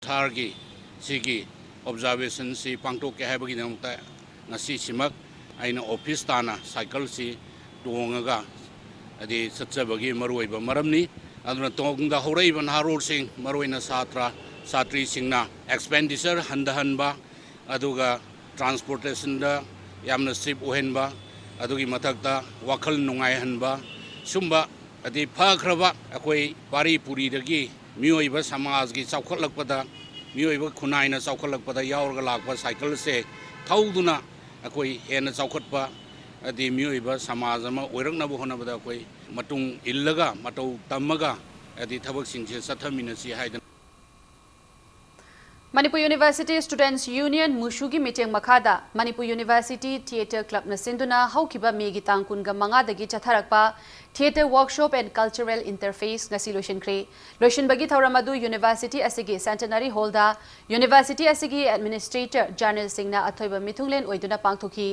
ꯁꯍꯔꯒꯤ ꯁꯤꯒꯤ ꯑꯣꯕꯖꯥꯔꯕꯦꯁꯟꯁꯤ ꯄꯥꯡꯊꯣꯛꯀꯦ ꯍꯥꯏꯕꯒꯤꯗꯃꯛꯇ ꯉꯁꯤꯁꯤꯃꯛ ꯑꯩꯅ ꯑꯣꯐꯤꯁ ꯇꯥꯟꯅ ꯁꯥꯏꯀꯜꯁꯤ ꯇꯣꯡꯉꯒ ꯍꯥꯏꯗꯤ ꯆꯠꯆꯕꯒꯤ ꯃꯔꯨꯑꯣꯏꯕ ꯃꯔꯝꯅꯤ꯫ ꯑꯗꯨꯅ ꯇꯨꯡꯗ ꯍꯧꯔꯛꯏꯕ ꯅꯍꯥꯔꯣꯜꯁꯤꯡ, ꯃꯔꯨꯑꯣꯏꯅ ꯁꯥꯇ꯭ꯔ ꯁꯥꯇ꯭ꯔꯤꯁꯤꯡꯅ ꯑꯦꯛꯁꯄꯦꯟꯗꯤꯆꯔ ꯍꯟꯊꯍꯟꯕ, ꯑꯗꯨꯒ ꯇ꯭ꯔꯥꯟꯁꯄꯣꯔꯇꯦꯁꯟꯗ ꯌꯥꯝꯅ ꯁꯦꯐ ꯑꯣꯏꯍꯟꯕ, ꯑꯗꯨꯒꯤ ꯃꯊꯛꯇ ꯋꯥꯈꯜ ꯅꯨꯡꯉꯥꯏꯍꯟꯕ, ꯁꯨꯝꯕ ꯍꯥꯏꯗꯤ ꯐꯈ꯭ꯔꯕ ꯑꯩꯈꯣꯏ ꯄꯥꯔꯤ ꯄꯨꯔꯤꯗꯒꯤ ꯃꯤꯑꯣꯏꯕ ꯁꯃꯥꯖꯒꯤ ꯆꯥꯎꯈꯠꯂꯛꯄꯗ ꯃꯤꯑꯣꯏꯕ ꯈꯨꯟꯅꯥꯏꯅ ꯆꯥꯎꯈꯠꯂꯛꯄꯗ ꯌꯥꯎꯔꯒ ꯂꯥꯛꯄ ꯁꯥꯏꯀꯜꯁꯦ ꯊꯧꯗꯨꯅ ꯑꯩꯈꯣꯏ ꯍꯦꯟꯅ ꯆꯥꯎꯈꯠꯄ ꯑꯗꯩ ꯃꯤꯑꯣꯏꯕ ꯁꯃꯥꯖ ꯑꯃ ꯑꯣꯏꯔꯛꯅꯕ ꯍꯣꯠꯅꯕꯗ ꯑꯩꯈꯣꯏ ꯃꯇꯨꯡ ꯏꯜꯂꯒ ꯃꯇꯧ ꯇꯝꯃꯒ ꯑꯗꯩ ꯊꯕꯛꯁꯤꯡꯁꯦ ꯆꯠꯊꯃꯤꯟꯅꯁꯤ ꯍꯥꯏꯗꯅ꯫ ꯃꯅꯤꯄꯨꯔ ꯌꯨꯅꯤꯚꯔꯁꯤꯇꯤ ꯁ꯭ꯇꯨꯗꯦꯟꯠꯁ ꯌꯨꯅꯤꯌꯟ, ꯃꯨꯁꯨꯒꯤ ꯃꯤꯠꯌꯦꯡ ꯃꯈꯥꯗ ꯃꯅꯤꯄꯨꯔ ꯌꯨꯅꯤꯚꯔꯁꯤꯇꯤ ꯊꯤꯌꯦꯇꯔ ꯀ꯭ꯂꯕꯅ ꯁꯤꯟꯗꯨꯅ ꯍꯧꯈꯤꯕ ꯃꯦꯒꯤ ꯇꯥꯡ ꯀꯨꯟꯒ ꯃꯉꯥꯗꯒꯤ ꯆꯠꯊꯔꯛꯄ theatre workshop and cultural interface ꯉꯁꯤ ꯂꯣꯏꯁꯤꯟꯈ꯭ꯔꯦ꯫ ꯂꯣꯏꯁꯤꯟꯕꯒꯤ ꯊꯧꯔꯝ ꯑꯗꯨ ꯌꯨꯅꯤꯚꯔꯁꯤꯇꯤ ꯑꯁꯤꯒꯤ ꯁꯦꯟꯇꯦꯅꯔꯤ ꯍꯣꯜꯗ ꯌꯨꯅꯤꯚꯔꯁꯤꯇꯤ ꯑꯁꯤꯒꯤ ꯑꯦꯗꯃꯤꯅꯤꯁꯇ꯭ꯔꯦꯇꯔ ꯖꯔꯅꯦꯜꯁꯤꯡꯅ ꯑꯊꯣꯏꯕ ꯃꯤꯊꯨꯡꯂꯦꯟ ꯑꯣꯏꯗꯨꯅ ꯄꯥꯡꯊꯣꯛꯈꯤ꯫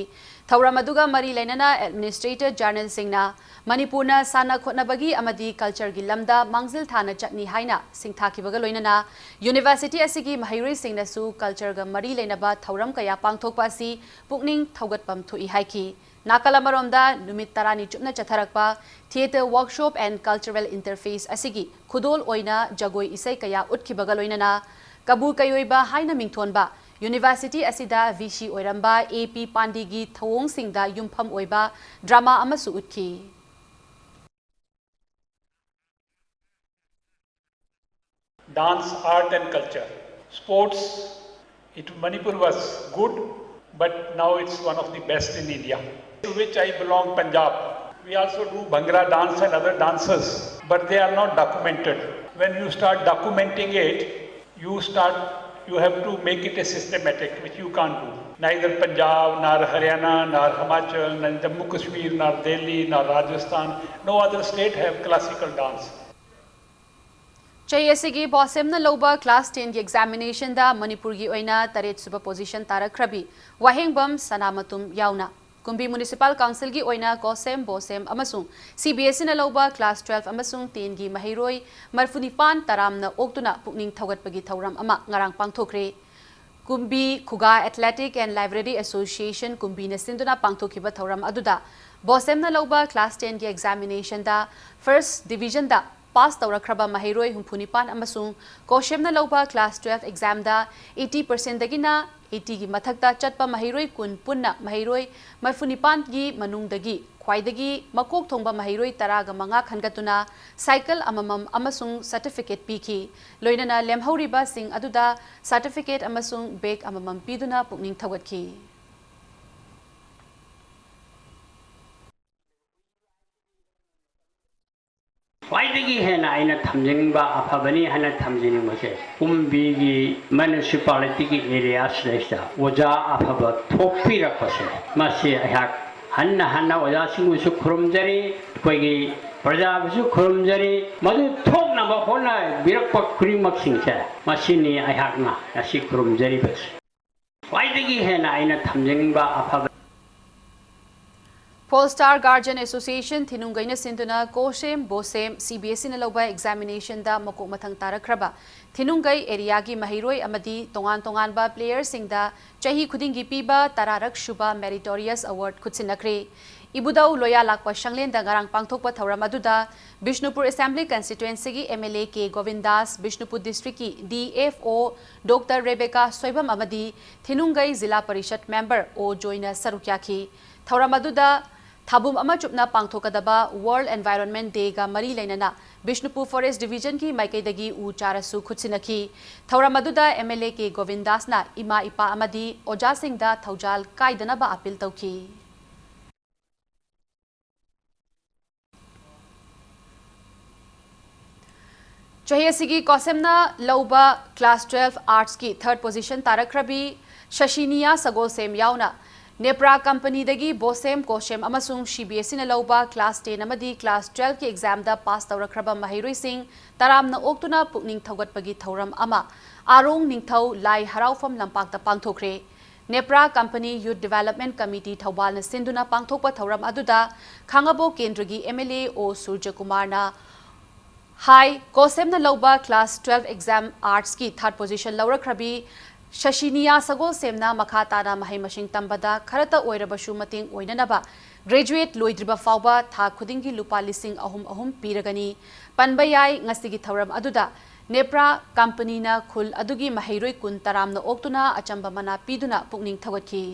ꯊꯧꯔꯝ ꯑꯗꯨꯒ ꯃꯔꯤ ꯂꯩꯅꯅ ꯑꯦꯗꯃꯤꯅꯤꯁꯇ꯭ꯔꯦꯇꯔ ꯖꯔꯅꯦꯜꯁꯤꯡꯅ ꯃꯅꯤꯄꯨꯔꯅ ꯁꯥꯟꯅ ꯈꯣꯠꯅꯕꯒꯤ ꯑꯃꯗꯤ ꯀꯜꯆꯔꯒꯤ ꯂꯝꯗ ꯃꯥꯡꯖꯤꯜ ꯊꯥꯅ ꯆꯠꯅꯤ ꯍꯥꯏꯅ ꯁꯤꯡꯊꯥꯈꯤꯕꯒ ꯂꯣꯏꯅꯅ ꯌꯨꯅꯤꯚꯔꯁꯤꯇꯤ ꯑꯁꯤꯒꯤ ꯃꯍꯩꯔꯣꯏꯁꯤꯡꯅꯁꯨ ꯀꯜꯆꯔꯒ ꯃꯔꯤ ꯂꯩꯅꯕ ꯊꯧꯔꯝ ꯀꯌꯥ ꯄꯥꯡꯊꯣꯛꯄ ꯑꯁꯤ ꯄꯨꯛꯅꯤꯡ ꯊꯧꯒꯠꯐꯝ ꯊꯣꯛꯏ ꯍꯥꯏꯈꯤ꯫ ꯅꯥꯀꯜ ꯑꯃꯔꯣꯝꯗ ꯅꯨꯃꯤꯠ ꯇꯔꯥꯅꯤ ꯆꯨꯞꯅ ꯆꯠꯊꯔꯛꯄ theatre workshop and cultural interface ꯑꯁꯤꯒꯤ ꯈꯨꯗꯣꯜ ꯑꯣꯏꯅ ꯖꯒꯣꯏ ꯏꯁꯩ ꯀꯌꯥ ꯎꯠꯈꯤꯕꯒ ꯂꯣꯏꯅꯅ ꯀꯕꯨ ꯀꯩꯑꯣꯏꯕ ꯍꯥꯏꯅ ꯃꯤꯡꯊꯣꯟꯕ ꯌꯨꯅꯤꯚꯔꯁꯤꯇꯤ ꯑꯁꯤꯗ ꯚꯤ ꯁꯤ ꯑꯣꯏꯔꯝꯕ ꯑꯦ ꯄꯤ ꯄꯥꯟꯗꯦꯒꯤ ꯊꯧꯑꯣꯡꯁꯤꯡꯗ ꯌꯨꯝꯐꯝ ꯑꯣꯏꯕ ꯗ꯭ꯔꯃꯥ ꯑꯃꯁꯨ ꯎꯠꯈꯤ꯫ Dance, art and culture. Sports, it, Manipur was good, but now it's one of the best in India. To which I belong, Punjab. We also do Bhangra dance and other dances, but they are not documented. When you start documenting it, you start, you have to make it a systematic, which you can't do. Neither Punjab, nor Haryana, nor Himachal, nor Jammu Kashmir, nor Delhi, nor Rajasthan, no other state have classical dance. ꯆꯍꯤ ꯑꯁꯤꯒꯤ ꯕꯣꯁꯦꯝꯅ ꯂꯧꯕ class ꯇꯦꯟꯒꯤ ꯑꯦꯛꯖꯥꯃꯤꯅꯦꯁꯟꯗ ꯃꯅꯤꯄꯨꯔꯒꯤ ꯑꯣꯏꯅ ꯇꯔꯦꯠ ꯁꯨꯕ position ꯇꯥꯔꯛꯈ꯭ꯔꯕꯤ ꯋꯥꯍꯦꯡꯕꯝ ꯁꯅꯥꯃꯇꯨꯝ ꯌꯥꯎꯅ ꯀꯨꯝꯕꯤ municipal ꯀꯥꯎꯟꯁꯤꯜꯒꯤ ꯑꯣꯏꯅ ꯀꯣꯁꯦꯝ, ꯕꯣꯁꯦꯝ ꯑꯃꯁꯨꯡ ꯁꯤ ꯕꯤ ꯑꯦꯁ ꯏꯅ ꯂꯧꯕ ꯀ꯭ꯂꯥꯁ ꯇꯨꯋꯦꯜꯐ ꯑꯃꯁꯨꯡ ꯇꯦꯟꯒꯤ ꯃꯍꯩꯔꯣꯏ ꯃꯔꯤꯐꯨ ꯅꯤꯄꯥꯟ ꯇꯔꯥꯝꯅ ꯑꯣꯛꯇꯨꯅ ꯄꯨꯛꯅꯤꯡ ꯊꯧꯒꯠꯄꯒꯤ ꯊꯧꯔꯝ ꯑꯃ ꯉꯔꯥꯡ ꯄꯥꯡꯊꯣꯛꯈ꯭ꯔꯦ꯫ ꯀꯨꯝꯕꯤ ꯈꯨꯒꯥ ꯑꯦꯊꯂꯦꯇꯤꯛ ꯑꯦꯟ ꯂꯥꯏꯕ꯭ꯔꯦꯔꯤ ꯑꯦꯁꯣꯁꯤꯌꯦꯁꯟ ꯀꯨꯝꯕꯤꯅ ꯁꯤꯟꯗꯨꯅ ꯄꯥꯡꯊꯣꯛꯈꯤꯕ ꯊꯧꯔꯝ ꯑꯗꯨꯗ ꯕꯣꯁꯦꯝꯅ ꯂꯧꯕ ꯀ꯭ꯂꯥꯁ ꯇꯦꯟꯒꯤ ꯑꯦꯛꯖꯥꯃꯤꯅꯦꯁꯟꯗ ꯐꯥꯔꯁ ꯗꯤꯚꯤꯖꯟꯗ ꯄꯥꯁ ꯇꯧꯔꯛꯈ꯭ꯔꯕ ꯃꯍꯩꯔꯣꯏ ꯍꯨꯝꯐꯨ ꯅꯤꯄꯥꯟ ꯑꯃꯁꯨꯡ ꯀꯣꯁꯦꯝꯅ ꯂꯧꯕ ꯀ꯭ꯂꯥꯁ ꯇꯨꯋꯦꯜꯐ ꯑꯦꯛꯖꯥꯝꯗ ꯑꯩꯠꯇꯤ ꯄꯥꯔꯁꯦꯟꯗꯒꯤꯅ ꯑꯩꯠꯇꯤꯒꯤ ꯃꯊꯛꯇ ꯆꯠꯄ ꯃꯍꯩꯔꯣꯏ ꯀꯨꯟ ꯄꯨꯟꯅ ꯃꯍꯩꯔꯣꯏ ꯃꯔꯤꯐꯨꯅꯤꯄꯥꯟꯒꯤ ꯃꯅꯨꯡꯗꯒꯤ ꯈ꯭ꯋꯥꯏꯗꯒꯤ ꯃꯀꯣꯛ ꯊꯣꯡꯕ ꯃꯍꯩꯔꯣꯏ ꯇꯔꯥꯒ ꯃꯉꯥ ꯈꯟꯒꯠꯇꯨꯅ ꯁꯥꯏꯀꯜ ꯑꯃꯃꯝ ꯑꯃꯁꯨꯡ ꯁꯔꯇꯤꯐꯤꯀꯦꯠ ꯄꯤꯈꯤ꯫ ꯂꯣꯏꯅꯅ ꯂꯦꯝꯍꯧꯔꯤꯕꯁꯤꯡ ꯑꯗꯨꯗ ꯁꯔꯇꯤꯐꯤꯀꯦꯠ ꯑꯃꯁꯨꯡ ꯕꯦꯒ ꯑꯃꯃꯝ ꯄꯤꯗꯨꯅ ꯄꯨꯛꯅꯤꯡ ꯊꯧꯒꯠꯈꯤ꯫ ꯈ꯭ꯋꯥꯏꯗꯒꯤ ꯍꯦꯟꯅ ꯑꯩꯅ ꯊꯝꯖꯅꯤꯡꯕ, ꯑꯐꯕꯅꯤ ꯍꯥꯏꯅ ꯊꯝꯖꯅꯤꯡꯕꯁꯦ, ꯀꯨꯝꯕꯤꯒꯤ ꯃ꯭ꯌꯨꯅꯤꯁꯤꯄꯥꯂꯤꯇꯤꯒꯤ ꯑꯦꯔꯤꯌꯥꯁꯤꯗꯩꯁꯤꯗ ꯑꯣꯖꯥ ꯑꯐꯕ ꯊꯣꯛꯄꯤꯔꯛꯄꯁꯦ, ꯃꯁꯤ ꯑꯩꯍꯥꯛ ꯍꯟꯅ ꯍꯟꯅ ꯑꯣꯖꯥꯁꯤꯡꯕꯨꯁꯨ ꯈꯨꯔꯨꯝꯖꯔꯤ, ꯑꯩꯈꯣꯏꯒꯤ ꯄ꯭ꯔꯖꯥꯕꯨꯁꯨ ꯈꯨꯔꯨꯝꯖꯔꯤ꯫ ꯃꯗꯨ ꯊꯣꯛꯅꯕ ꯍꯣꯠꯅꯕꯤꯔꯛꯄ ꯈꯨꯗꯤꯡꯃꯛꯁꯤꯡꯁꯦ, ꯃꯁꯤꯅꯤ ꯑꯩꯍꯥꯛꯅ ꯉꯁꯤ ꯈꯨꯔꯨꯝꯖꯔꯤꯕꯁꯦ꯫ ꯈ꯭ꯋꯥꯏꯗꯒꯤ ꯍꯦꯟꯅ ꯑꯩꯅ ꯊꯝꯖꯅꯤꯡꯕ ꯑꯐꯕ꯫ Polestar Guardian Association ꯊꯤꯅꯨꯡꯒꯩꯅ ꯁꯤꯟꯗꯨꯅ ꯀꯣꯁꯦꯝ ꯕꯣꯁꯦꯝ CBSEꯅ ꯂꯧꯕ examinationꯗ ꯃꯀꯣꯛ ꯃꯊꯪ ꯇꯥꯔꯛꯈ꯭ꯔꯕ ꯊꯤꯅꯨꯡꯒꯩ areaꯒꯤ ꯃꯍꯩꯔꯣꯏ ꯑꯃꯗꯤ ꯇꯣꯉꯥꯟ ꯇꯣꯉꯥꯟꯕ playerꯁꯤꯡꯗ ꯆꯍꯤ ꯈꯨꯗꯤꯡꯒꯤ ꯄꯤꯕ ꯇꯔꯥꯔꯛ ꯁꯨꯕ Meritorious Award ꯈꯨꯠꯁꯤꯟꯅꯈ꯭ꯔꯦ꯫ ꯏꯕꯨꯙꯧ ꯂꯣꯌꯥ ꯂꯥꯛꯄ ꯁꯪꯂꯦꯟꯗ ꯉꯔꯥꯡ ꯄꯥꯡꯊꯣꯛꯄ ꯊꯧꯔꯝ ꯑꯗꯨꯗ ꯕꯤꯁꯅꯨꯄꯨꯔ Assembly Constituencyꯒꯤ MLA ꯀꯦ ꯒꯣꯕꯤꯟꯗꯥꯁ, Bishnupur districtꯀꯤ DFO Doctor Rebecca Soibam ꯑꯃꯗꯤ ꯊꯤꯅꯨꯡꯒꯩ ꯖꯤꯂꯥ ꯄꯔꯤꯁꯠ member ꯑꯣ ꯖꯣꯏꯅ ꯁꯔꯨꯛ ꯌꯥꯈꯤ꯫ ꯊꯧꯔꯝ ꯑꯗꯨꯗ ꯊꯥꯕꯨꯝ ꯑꯃ ꯆꯨꯞꯅ ꯄꯥꯡꯊꯣꯛꯀꯗꯕ World Environment Dayꯒ ꯃꯔꯤ ꯂꯩꯅꯅ ꯕꯤꯁꯅꯨꯄꯨꯔ Forest Divisionꯒꯤ ꯃꯥꯏꯀꯩꯗꯒꯤ ꯎ ꯆꯥꯔꯁꯨ ꯈꯨꯠꯁꯤꯟꯅꯈꯤ꯫ ꯊꯧꯔꯝ ꯑꯗꯨꯗ MLA ꯀꯦ ꯒꯣꯕꯤꯟꯗꯥꯁꯅ ꯏꯃꯥ ꯏꯄꯥ ꯑꯃꯗꯤ ꯑꯣꯖꯥꯁꯤꯡꯗ ꯊꯧꯖꯥꯜ ꯀꯥꯏꯗꯅꯕ appeal ꯇꯧꯈꯤ꯫ ꯆꯍꯤ ꯑꯁꯤꯒꯤ ꯀꯣꯁꯦꯝꯅ ꯂꯧꯕ class twelve artsꯀꯤ third position ꯇꯥꯔꯛꯈ꯭ꯔꯕꯤ ꯁꯁꯤꯅꯤꯌꯥ ꯁꯒꯣꯜꯁꯦꯝ ꯌꯥꯎꯅ ꯅꯦꯄ꯭ꯔꯥ companyꯗꯒꯤ ꯕꯣꯁꯦꯝ, ꯀꯣꯁꯦꯝ ꯑꯃꯁꯨꯡ CBSEꯅ ꯂꯧꯕ class ten ꯑꯃꯗꯤ class twelveꯀꯤ examꯗ pass ꯇꯧꯔꯛꯈ꯭ꯔꯕ ꯃꯍꯩꯔꯣꯏꯁꯤꯡ ꯇꯔꯥꯝꯅ ꯑꯣꯛꯇꯨꯅ ꯄꯨꯛꯅꯤꯡ ꯊꯧꯒꯠꯄꯒꯤ ꯊꯧꯔꯝ ꯑꯃ ꯑꯥꯔꯣꯡ ꯅꯤꯡꯊꯧ ꯂꯥꯏ ꯍꯔꯥꯎꯐꯝ ꯂꯝꯄꯥꯛꯇ ꯄꯥꯡꯊꯣꯛꯈ꯭ꯔꯦ꯫ ꯅꯦꯄ꯭ꯔꯥ company Youth Development Committee ꯊꯧꯕꯥꯜꯅ ꯁꯤꯟꯗꯨꯅ ꯄꯥꯡꯊꯣꯛꯄ ꯊꯧꯔꯝ ꯑꯗꯨꯗ ꯈꯥꯉꯕꯣꯛ ꯀꯦꯟꯗ꯭ꯔꯒꯤ MLA ꯑꯣ ꯁꯨꯔꯖꯀꯨꯃꯥꯔꯅ ꯍꯥꯏ, ꯀꯣꯁꯦꯝꯅ ꯂꯧꯕ class twelve exam artsꯀꯤ third position ꯂꯧꯔꯛꯈ꯭ꯔꯕꯤ ꯁꯁꯤꯅꯤꯌꯥ ꯁꯒꯣꯜꯁꯦꯝꯅ ꯃꯈꯥ ꯇꯥꯅ ꯃꯍꯩ ꯃꯁꯤꯡ ꯇꯝꯕꯗ ꯈꯔꯇ ꯑꯣꯏꯔꯕꯁꯨ ꯃꯇꯦꯡ ꯑꯣꯏꯅꯅꯕ graduate ꯂꯣꯏꯗ꯭ꯔꯤꯕ ꯐꯥꯎꯕ ꯊꯥ ꯈꯨꯗꯤꯡꯒꯤ ꯂꯨꯄꯥ ꯂꯤꯁꯤꯡ ꯑꯍꯨꯝ ꯑꯍꯨꯝ ꯄꯤꯔꯒꯅꯤ꯫ ꯄꯟꯕ ꯌꯥꯏ, ꯉꯁꯤꯒꯤ ꯊꯧꯔꯝ ꯑꯗꯨꯗ ꯅꯦꯄ꯭ꯔꯥ ꯀꯝꯄꯅꯤꯅ ꯈꯨꯜ ꯑꯗꯨꯒꯤ ꯃꯍꯩꯔꯣꯏ ꯀꯨꯟ ꯇꯔꯥꯝꯅ ꯑꯣꯛꯇꯨꯅ ꯑꯆꯝꯕ ꯃꯅꯥ ꯄꯤꯗꯨꯅ ꯄꯨꯛꯅꯤꯡ ꯊꯧꯒꯠꯈꯤ꯫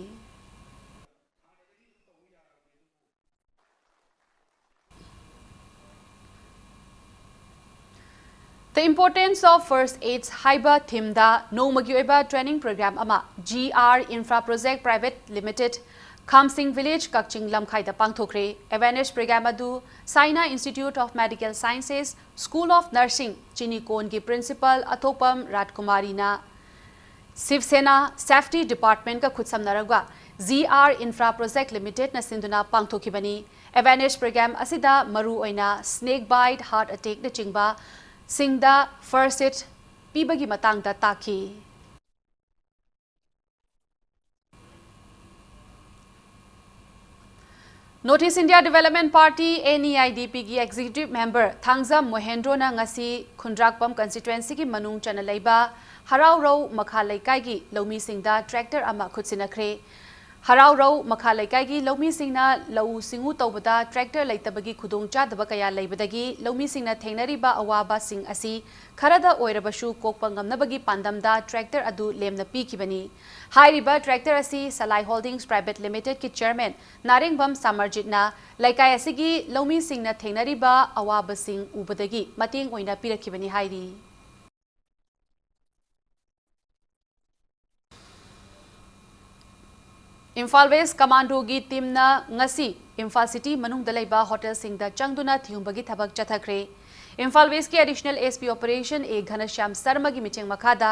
The Importance of First Aids ꯍꯥꯏꯕ ꯊꯤꯝꯗ ꯅꯣꯡꯃꯒꯤ ꯑꯣꯏꯕ ꯇ꯭ꯔꯦꯅꯤꯡ ꯄ꯭ꯔꯣꯒ꯭ꯔꯥꯝ ꯑꯃ G R infra project private limited, ꯈꯥꯝꯁꯤꯡ ꯚꯤꯂꯦꯖ, ꯀꯛꯆꯤꯡ ꯂꯝꯈꯥꯏꯗ ꯄꯥꯡꯊꯣꯛꯈ꯭ꯔꯦ꯫ ꯑꯦꯋꯦꯔꯅꯦꯁ ꯄ꯭ꯔꯣꯒ꯭ꯔꯥꯝ ꯑꯗꯨ ꯁꯥꯏꯅꯥ institute of medical sciences, school of nursing, ꯆꯤꯅꯤꯀꯣꯟꯒꯤ ꯄ꯭ꯔꯤꯟꯁꯤꯄꯥꯜ ꯑꯊꯣꯛꯄꯝ ꯔꯥꯖꯀꯨꯃꯥꯔꯤꯅ ꯁꯤꯕ ꯁꯦꯅꯥ ꯁꯦꯐꯇꯤ ꯗꯤꯄꯥꯔꯠꯃꯦꯟꯠꯀ ꯈꯨꯠꯁꯝꯅꯔꯒ ꯖꯤ ꯑꯥꯔ ꯏꯟꯐ꯭ꯔꯥ ꯄ꯭ꯔꯣꯖꯦꯛ ꯂꯤꯃꯤꯇꯦꯗꯅ ꯁꯤꯟꯗꯨꯅ ꯄꯥꯡꯊꯣꯛꯈꯤꯕꯅꯤ꯫ ꯑꯦꯋꯦꯔꯅꯦꯁ ꯄ꯭ꯔꯣꯒ꯭ꯔꯥꯝ ꯑꯁꯤꯗ ꯃꯔꯨꯑꯣꯏꯅ ꯁ꯭ꯅꯦꯛ ꯕꯥꯏꯠ, ꯍꯥꯔꯠ ꯑꯦꯇꯦꯛꯅꯆꯤꯡꯕ ꯁꯤꯡꯗ ꯐꯔꯁꯠ ꯑꯦꯗ ꯄꯤꯕꯒꯤ ꯃꯇꯥꯡꯗ ꯇꯥꯛꯈꯤ꯫ North East India Development Party, N E I D P ꯒꯤ executive member ꯊꯥꯡꯖꯝ ꯃꯣꯍꯦꯟꯗ꯭ꯔꯣꯅ ꯉꯁꯤ ꯈꯨꯟꯗ꯭ꯔꯥꯛꯄꯝ ꯀꯟꯁꯇꯤꯇ꯭ꯋꯦꯟꯁꯤꯒꯤ ꯃꯅꯨꯡ ꯆꯟꯅ ꯂꯩꯕ ꯍꯔꯥꯎꯔꯧ ꯃꯈꯥ ꯂꯩꯀꯥꯏꯒꯤ ꯂꯧꯃꯤꯁꯤꯡꯗ ꯇ꯭ꯔꯦꯛꯇꯔ ꯑꯃ ꯈꯨꯠꯁꯤꯟꯅꯈ꯭ꯔꯦ꯫ ꯍꯔꯥꯎꯔꯧ ꯃꯈꯥ ꯂꯩꯀꯥꯏꯒꯤ ꯂꯧꯃꯤꯁꯤꯡꯅ ꯂꯧꯎ ꯁꯤꯡꯎ ꯇꯧꯕꯗ ꯇ꯭ꯔꯦꯛꯇꯔ ꯂꯩꯇꯕꯒꯤ ꯈꯨꯗꯣꯡꯆꯥꯗꯕ ꯀꯌꯥ ꯂꯩꯕꯗꯒꯤ ꯂꯧꯃꯤꯁꯤꯡꯅ ꯊꯦꯡꯅꯔꯤꯕ ꯑꯋꯥꯕꯁꯤꯡ ꯑꯁꯤ ꯈꯔꯗ ꯑꯣꯏꯔꯕꯁꯨ ꯀꯣꯛꯄ ꯉꯝꯅꯕꯒꯤ ꯄꯥꯟꯗꯝꯗ ꯇ꯭ꯔꯦꯛꯇꯔ ꯑꯗꯨ ꯂꯦꯝꯅ ꯄꯤꯈꯤꯕꯅꯤ꯫ ꯍꯥꯏꯔꯤꯕ ꯇ꯭ꯔꯦꯛꯇꯔ ꯑꯁꯤ ꯁꯂꯥꯏ ꯍꯣꯜꯗꯤꯡꯁ ꯄ꯭ꯔꯥꯏꯚꯦꯠ ꯂꯤꯃꯤꯇꯦꯗꯀꯤ ꯆꯦꯌꯔꯃꯦꯟ ꯅꯥꯔꯦꯡꯕꯝ ꯁꯥꯃꯔꯖꯤꯠꯅ ꯂꯩꯀꯥꯏ ꯑꯁꯤꯒꯤ ꯂꯧꯃꯤꯁꯤꯡꯅ ꯊꯦꯡꯅꯔꯤꯕ ꯑꯋꯥꯕꯁꯤꯡ ꯎꯕꯗꯒꯤ ꯃꯇꯦꯡ ꯑꯣꯏꯅ ꯄꯤꯔꯛꯈꯤꯕꯅꯤ ꯍꯥꯏꯔꯤ꯫ ꯏꯝꯐꯥꯜ ꯋꯦꯁ ꯀꯃꯥꯟꯗꯣꯒꯤ ꯇꯤꯝꯅ ꯉꯁꯤ ꯏꯝꯐꯥꯜ ꯁꯤꯇꯤ ꯃꯅꯨꯡꯗ ꯂꯩꯕ ꯍꯣꯇꯦꯜꯁꯤꯡꯗ ꯆꯪꯗꯨꯅ ꯊꯤꯍꯨꯝꯕꯒꯤ ꯊꯕꯛ ꯆꯠꯊꯈ꯭ꯔꯦ꯫ ꯏꯝꯐꯥꯜ ꯋꯦꯁꯀꯤ ꯑꯦꯗꯤꯁꯅꯦꯜ ꯑꯦꯁ ꯄꯤ ꯑꯣꯄꯔꯦꯁꯟ ꯑꯦ ꯘꯅꯁ꯭ꯌꯥꯝ ꯁꯔꯃꯒꯤ ꯃꯤꯠꯌꯦꯡ ꯃꯈꯥꯗ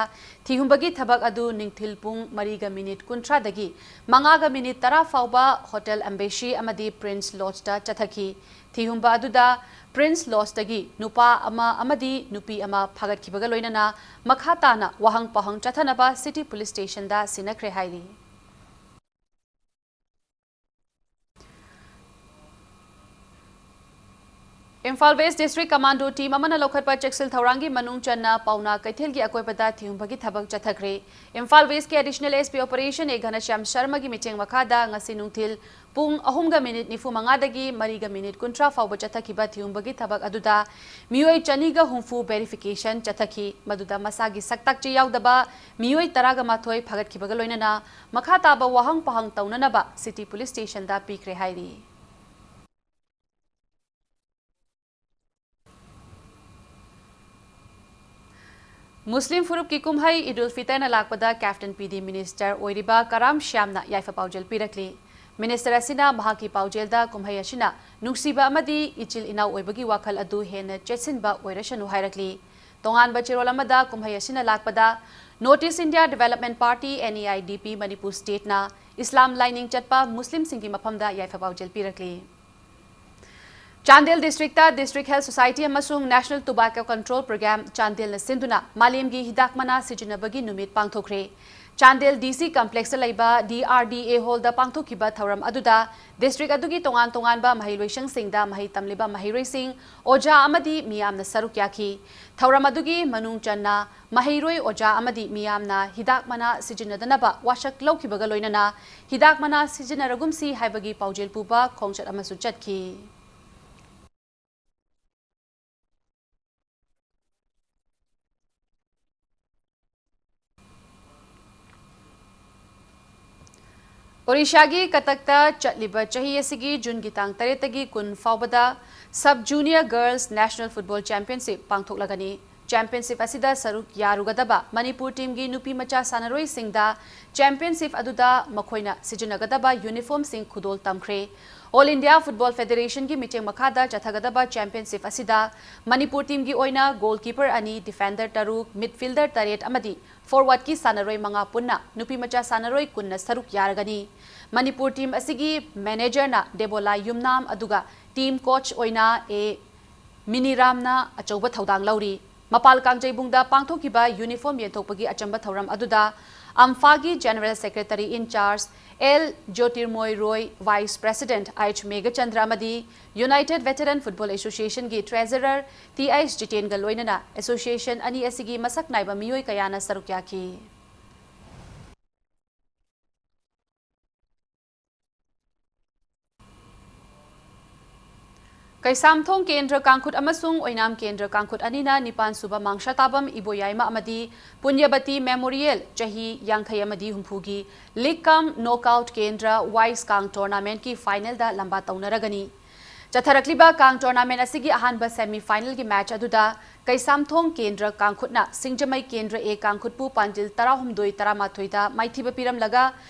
ꯊꯤꯍꯨꯝꯕꯒꯤ ꯊꯕꯛ ꯑꯗꯨ ꯅꯨꯡꯊꯤꯜ ꯄꯨꯡ ꯃꯔꯤꯒ ꯃꯤꯅꯤꯠ ꯀꯨꯟꯊ꯭ꯔꯥꯗꯒꯤ ꯃꯉꯥꯒ ꯃꯤꯅꯤꯠ ꯇꯔꯥ ꯐꯥꯎꯕ ꯍꯣꯇꯦꯜ ꯑꯦꯝꯕꯦꯁꯤ ꯑꯃꯗꯤ ꯄ꯭ꯔꯤꯟꯁ ꯂꯣꯖꯇ ꯆꯠꯊꯈꯤ꯫ ꯊꯤꯍꯨꯝꯕ ꯑꯗꯨꯗ ꯄ꯭ꯔꯤꯟꯁ ꯂꯣꯖꯇꯒꯤ ꯅꯨꯄꯥ ꯑꯃ ꯑꯃꯗꯤ ꯅꯨꯄꯤ ꯑꯃ ꯐꯥꯒꯠꯈꯤꯕꯒ ꯂꯣꯏꯅꯅ ꯃꯈꯥ ꯇꯥꯅ ꯋꯥꯍꯪ ꯄꯥꯎꯍꯪ ꯆꯠꯊꯅꯕ ꯁꯤꯇꯤ ꯄꯨꯂꯤꯁ ꯁ꯭ꯇꯦꯁꯟꯗ ꯁꯤꯟꯅꯈ꯭ꯔꯦ ꯍꯥꯏꯔꯤ꯫ Imphal West district commando team ꯑꯃꯅ ꯂꯧꯈꯠꯄ ꯆꯦꯛꯁꯤꯜ ꯊꯧꯔꯥꯡꯒꯤ ꯃꯅꯨꯡ ꯆꯟꯅ ꯄꯥꯎꯅꯥ ꯀꯩꯊꯦꯜꯒꯤ ꯑꯀꯣꯏꯕꯗ ꯊꯤꯍꯨꯝꯕꯒꯤ ꯊꯕꯛ ꯆꯠꯊꯈ꯭ꯔꯦ꯫ ꯏꯝꯐꯥꯜ ꯋꯦꯁꯀꯤ ꯑꯦꯗꯤꯁꯅꯦꯜ ꯑꯦꯁ ꯄꯤ ꯑꯣꯄꯔꯦꯁꯟ ꯑꯦ ꯘꯅꯁ꯭ꯌꯥꯝ ꯁꯔꯃꯒꯤ ꯃꯤꯠꯌꯦꯡ ꯃꯈꯥꯗ ꯉꯁꯤ ꯅꯨꯡꯊꯤꯜ ꯄꯨꯡ ꯑꯍꯨꯝꯒ ꯃꯤꯅꯤꯠ ꯅꯤꯐꯨ ꯃꯉꯥꯗꯒꯤ ꯃꯔꯤꯒ ꯃꯤꯅꯤꯠ ꯀꯨꯟꯊ꯭ꯔꯥ ꯐꯥꯎꯕ ꯆꯠꯊꯈꯤꯕ ꯊꯤꯍꯨꯝꯕꯒꯤ ꯊꯕꯛ ꯑꯗꯨꯗ ꯃꯤꯑꯣꯏ ꯆꯅꯤꯒ ꯍꯨꯝꯐꯨ ꯚꯦꯔꯤꯐꯤꯀꯦꯁꯟ ꯆꯠꯊꯈꯤ꯫ ꯃꯗꯨꯗ ꯃꯁꯥꯒꯤ ꯁꯛꯇꯥꯛ ꯆꯦ ꯌꯥꯎꯗꯕ ꯃꯤꯑꯣꯏ ꯇꯔꯥꯒ ꯃꯥꯊꯣꯏ ꯐꯥꯒꯠꯈꯤꯕꯒ ꯂꯣꯏꯅꯅ ꯃꯈꯥ ꯇꯥꯕ ꯋꯥꯍꯪ ꯄꯥꯎꯍꯪ ꯇꯧꯅꯅꯕ ꯁꯤꯇꯤ ꯄꯨꯂꯤꯁ ꯁ꯭ꯇꯦꯁꯟꯗ ꯄꯤꯈ꯭ꯔꯦ ꯍꯥꯏꯔꯤ꯫ ꯃꯨꯁꯂꯤꯝ ꯐꯨꯔꯨꯞꯀꯤ ꯀꯨꯝꯍꯩ ꯏꯗ ꯎꯜ ꯐꯤꯇꯔꯅ ꯂꯥꯛꯄꯗ ꯀꯦꯞꯇꯦꯟ ꯄꯤ ꯗꯤ ꯃꯤꯅꯤꯁꯇꯔ ꯑꯣꯏꯔꯤꯕ ꯀꯔꯥꯝ ꯁ꯭ꯌꯥꯝꯅ ꯌꯥꯏꯐ ꯄꯥꯎꯖꯦꯜ ꯄꯤꯔꯛꯂꯤ꯫ ꯃꯤꯅꯤꯁꯇꯔ ꯑꯁꯤꯅ ꯃꯍꯥꯛꯀꯤ ꯄꯥꯎꯖꯦꯜꯗ ꯀꯨꯝꯍꯩ ꯑꯁꯤꯅ ꯅꯨꯡꯁꯤꯕ ꯑꯃꯗꯤ ꯏꯆꯤꯜ ꯏꯅꯥꯎ ꯑꯣꯏꯕꯒꯤ ꯋꯥꯈꯜ ꯑꯗꯨ ꯍꯦꯟꯅ ꯆꯦꯠꯁꯤꯟꯕ ꯑꯣꯏꯔꯁꯅꯨ ꯍꯥꯏꯔꯛꯂꯤ꯫ ꯇꯣꯉꯥꯟꯕ ꯆꯦꯔꯣꯜ ꯑꯃꯗ ꯀꯨꯝꯍꯩ ꯑꯁꯤꯅ ꯂꯥꯛꯄꯗ North East India Development Party, N E I D P, Manipur ꯁ꯭ꯇꯦꯠꯅ ꯏꯁꯂꯥꯝ ꯂꯥꯏꯅꯤꯡ ꯆꯠꯄ ꯃꯨꯁꯂꯤꯝꯁꯤꯡꯒꯤ ꯃꯐꯝꯗ ꯌꯥꯏꯐ ꯄꯥꯎꯖꯦꯜ ꯄꯤꯔꯛꯂꯤ꯫ Chandel district District Health Society ꯑꯃꯁꯨꯡ National Tobacco Control Program ꯆꯥꯟꯗꯦꯜꯅ ꯁꯤꯟꯗꯨꯅ ꯃꯥꯂꯦꯝꯒꯤ ꯍꯤꯗꯥꯛ ꯃꯅꯥ ꯁꯤꯖꯤꯟꯅꯕꯒꯤ ꯅꯨꯃꯤꯠ ꯄꯥꯡꯊꯣꯛꯈ꯭ꯔꯦ꯫ ꯆꯥꯟꯗꯦꯜ D C complex ꯂꯩꯕ D R D A hall ꯗ ꯄꯥꯡꯊꯣꯛꯈꯤꯕ ꯊꯧꯔꯝ ꯑꯗꯨꯗ ꯗꯤꯁꯇ꯭ꯔꯤꯛ ꯑꯗꯨꯒꯤ ꯇꯣꯉꯥꯟ ꯇꯣꯉꯥꯟꯕ ꯃꯍꯩꯂꯣꯏꯁꯪꯁꯤꯡꯗ ꯃꯍꯩ ꯇꯝꯂꯤꯕ ꯃꯍꯩꯔꯣꯏꯁꯤꯡ, ꯑꯣꯖꯥ ꯑꯃꯗꯤ ꯃꯤꯌꯥꯝꯅ ꯁꯔꯨꯛ ꯌꯥꯈꯤ꯫ ꯊꯧꯔꯝ ꯑꯗꯨꯒꯤ ꯃꯅꯨꯡ ꯆꯟꯅ ꯃꯍꯩꯔꯣꯏ, ꯑꯣꯖꯥ ꯑꯃꯗꯤ ꯃꯤꯌꯥꯝꯅ ꯍꯤꯗꯥꯛ ꯃꯅꯥ ꯁꯤꯖꯤꯟꯅꯗꯅꯕ ꯋꯥꯁꯛ ꯂꯧꯈꯤꯕꯒ ꯂꯣꯏꯅꯅ ꯍꯤꯗꯥꯛ ꯃꯅꯥ ꯁꯤꯖꯤꯟꯅꯔꯒꯨꯝꯁꯤ ꯍꯥꯏꯕꯒꯤ ꯄꯥꯎꯖꯦꯜ ꯄꯨꯕ ꯈꯣꯡꯆꯠ ꯑꯃꯁꯨ ꯆꯠꯈꯤ꯫ ꯑꯣꯔꯤꯁꯥꯒꯤ ꯀꯇꯛꯇ ꯆꯠꯂꯤꯕ ꯆꯍꯤ ꯑꯁꯤꯒꯤ ꯖꯨꯟꯒꯤ ꯇꯥꯡ ꯇꯔꯦꯠꯇꯒꯤ ꯀꯨꯟ ꯐꯥꯎꯕꯗ Sub Junior Girls National Football Championship ꯄꯥꯡꯊꯣꯛꯂꯒꯅꯤ꯫ Championship ꯑꯁꯤꯗ ꯁꯔꯨꯛ ꯌꯥꯔꯨꯒꯗꯕ ꯃꯅꯤꯄꯨꯔ ꯇꯤꯝꯒꯤ ꯅꯨꯄꯤ ꯃꯆꯥ ꯁꯥꯟꯅꯔꯣꯏꯁꯤꯡꯗ championship ꯑꯗꯨꯗ ꯃꯈꯣꯏꯅ ꯁꯤꯖꯤꯟꯅꯒꯗꯕ ꯌꯨꯅꯤꯐꯣꯔꯝꯁꯤꯡ ꯈꯨꯗꯣꯜ ꯇꯝꯈ꯭ꯔꯦ꯫ All India Football Federation ꯒꯤ ꯃꯤꯠꯌꯦꯡ ꯃꯈꯥꯗ ꯆꯠꯊꯒꯗꯕ championship ꯑꯁꯤꯗ ꯃꯅꯤꯄꯨꯔ ꯇꯤꯝꯒꯤ ꯑꯣꯏꯅ goalkeeper ꯑꯅꯤ, defender ꯇꯔꯨꯛ, midfielder ꯇꯔꯦꯠ ꯑꯃꯗꯤ forward ꯀꯤ ꯁꯥꯟꯅꯔꯣꯏ ꯃꯉꯥ ꯄꯨꯟꯅ ꯅꯨꯄꯤ ꯃꯆꯥ ꯁꯥꯟꯅꯔꯣꯏ ꯀꯨꯟꯅ ꯁꯔꯨꯛ ꯌꯥꯔꯒꯅꯤ꯫ ꯃꯅꯤꯄꯨꯔ ꯇꯤꯝ ꯑꯁꯤꯒꯤ manager ꯅ ꯗꯦꯕꯣꯂꯥ ꯌꯨꯝꯅꯥꯝ ꯑꯗꯨꯒ team coach ꯑꯣꯏꯅ ꯑꯦ ꯃꯤꯅꯤꯔꯥꯝꯅ ꯑꯆꯧꯕ ꯊꯧꯗꯥꯡ ꯂꯧꯔꯤ꯫ ꯃꯄꯥꯜ ꯀꯥꯡꯖꯩꯕꯨꯡꯗ ꯄꯥꯡꯊꯣꯛꯈꯤꯕ uniform ꯌꯦꯟꯊꯣꯛꯄꯒꯤ ꯑꯆꯝꯕ ꯊꯧꯔꯝ ꯑꯗꯨꯗ ꯑꯝꯐꯥꯒꯤ General Secretary in charge L Jyotirmoy Roy, Vice President H Meghachandra ꯑꯃꯗꯤ United Veteran Football Associationꯒꯤ Treasurer Th Jitenga ꯂꯣꯏꯅꯅ association ꯑꯅꯤ ꯑꯁꯤꯒꯤ ꯃꯁꯛ ꯅꯥꯏꯕ ꯃꯤꯑꯣꯏ ꯀꯌꯥꯅ ꯁꯔꯨꯛ ꯌꯥꯈꯤ꯫ ꯀꯩꯁꯥꯝꯊꯣꯡ ꯀꯦꯟꯗ꯭ꯔ ꯀꯥꯡꯈꯨꯠ ꯑꯃꯁꯨꯡ ꯑꯣꯏꯅꯥꯝ ꯀꯦꯟꯗ꯭ꯔ ꯀꯥꯡꯈꯨꯠ ꯑꯅꯤꯅ ꯅꯤꯄꯥꯟ ꯁꯨꯕ ꯃꯥꯡꯁꯥ ꯇꯥꯕꯝ ꯏꯕꯣꯌꯥꯏꯃ ꯑꯃꯗꯤ ꯄꯨꯟꯌꯕꯇꯤ Memorial ꯆꯍꯤ ꯌꯥꯡꯈꯩ ꯑꯃꯗꯤ ꯍꯨꯝꯐꯨꯒꯤ League cum Knockout ꯀꯦꯟꯗ꯭ꯔ ꯋꯥꯏꯁ ꯀꯥꯡ tournamentꯀꯤ finalꯗ ꯂꯝꯕꯥ ꯇꯧꯅꯔꯒꯅꯤ꯫ ꯆꯠꯊꯔꯛꯂꯤꯕ ꯀꯥꯡ tournament ꯑꯁꯤꯒꯤ ꯑꯍꯥꯟꯕ semi finalꯒꯤ match ꯑꯗꯨꯗ ꯀꯩꯁꯥꯝꯊꯣꯡ ꯀꯦꯟꯗ꯭ꯔ ꯀꯥꯡꯈꯨꯠꯅ ꯁꯤꯡꯖꯃꯩ ꯀꯦꯟꯗ꯭ꯔ A ꯀꯥꯡꯈꯨꯠꯄꯨ ꯄꯥꯟꯖꯤꯜ ꯇꯔꯥꯍꯨꯝꯗꯣꯏ ꯇꯔꯥꯃꯥꯊꯣꯏꯗ ꯃꯥꯏꯊꯤꯕ ꯄꯤꯔꯝꯂꯒ,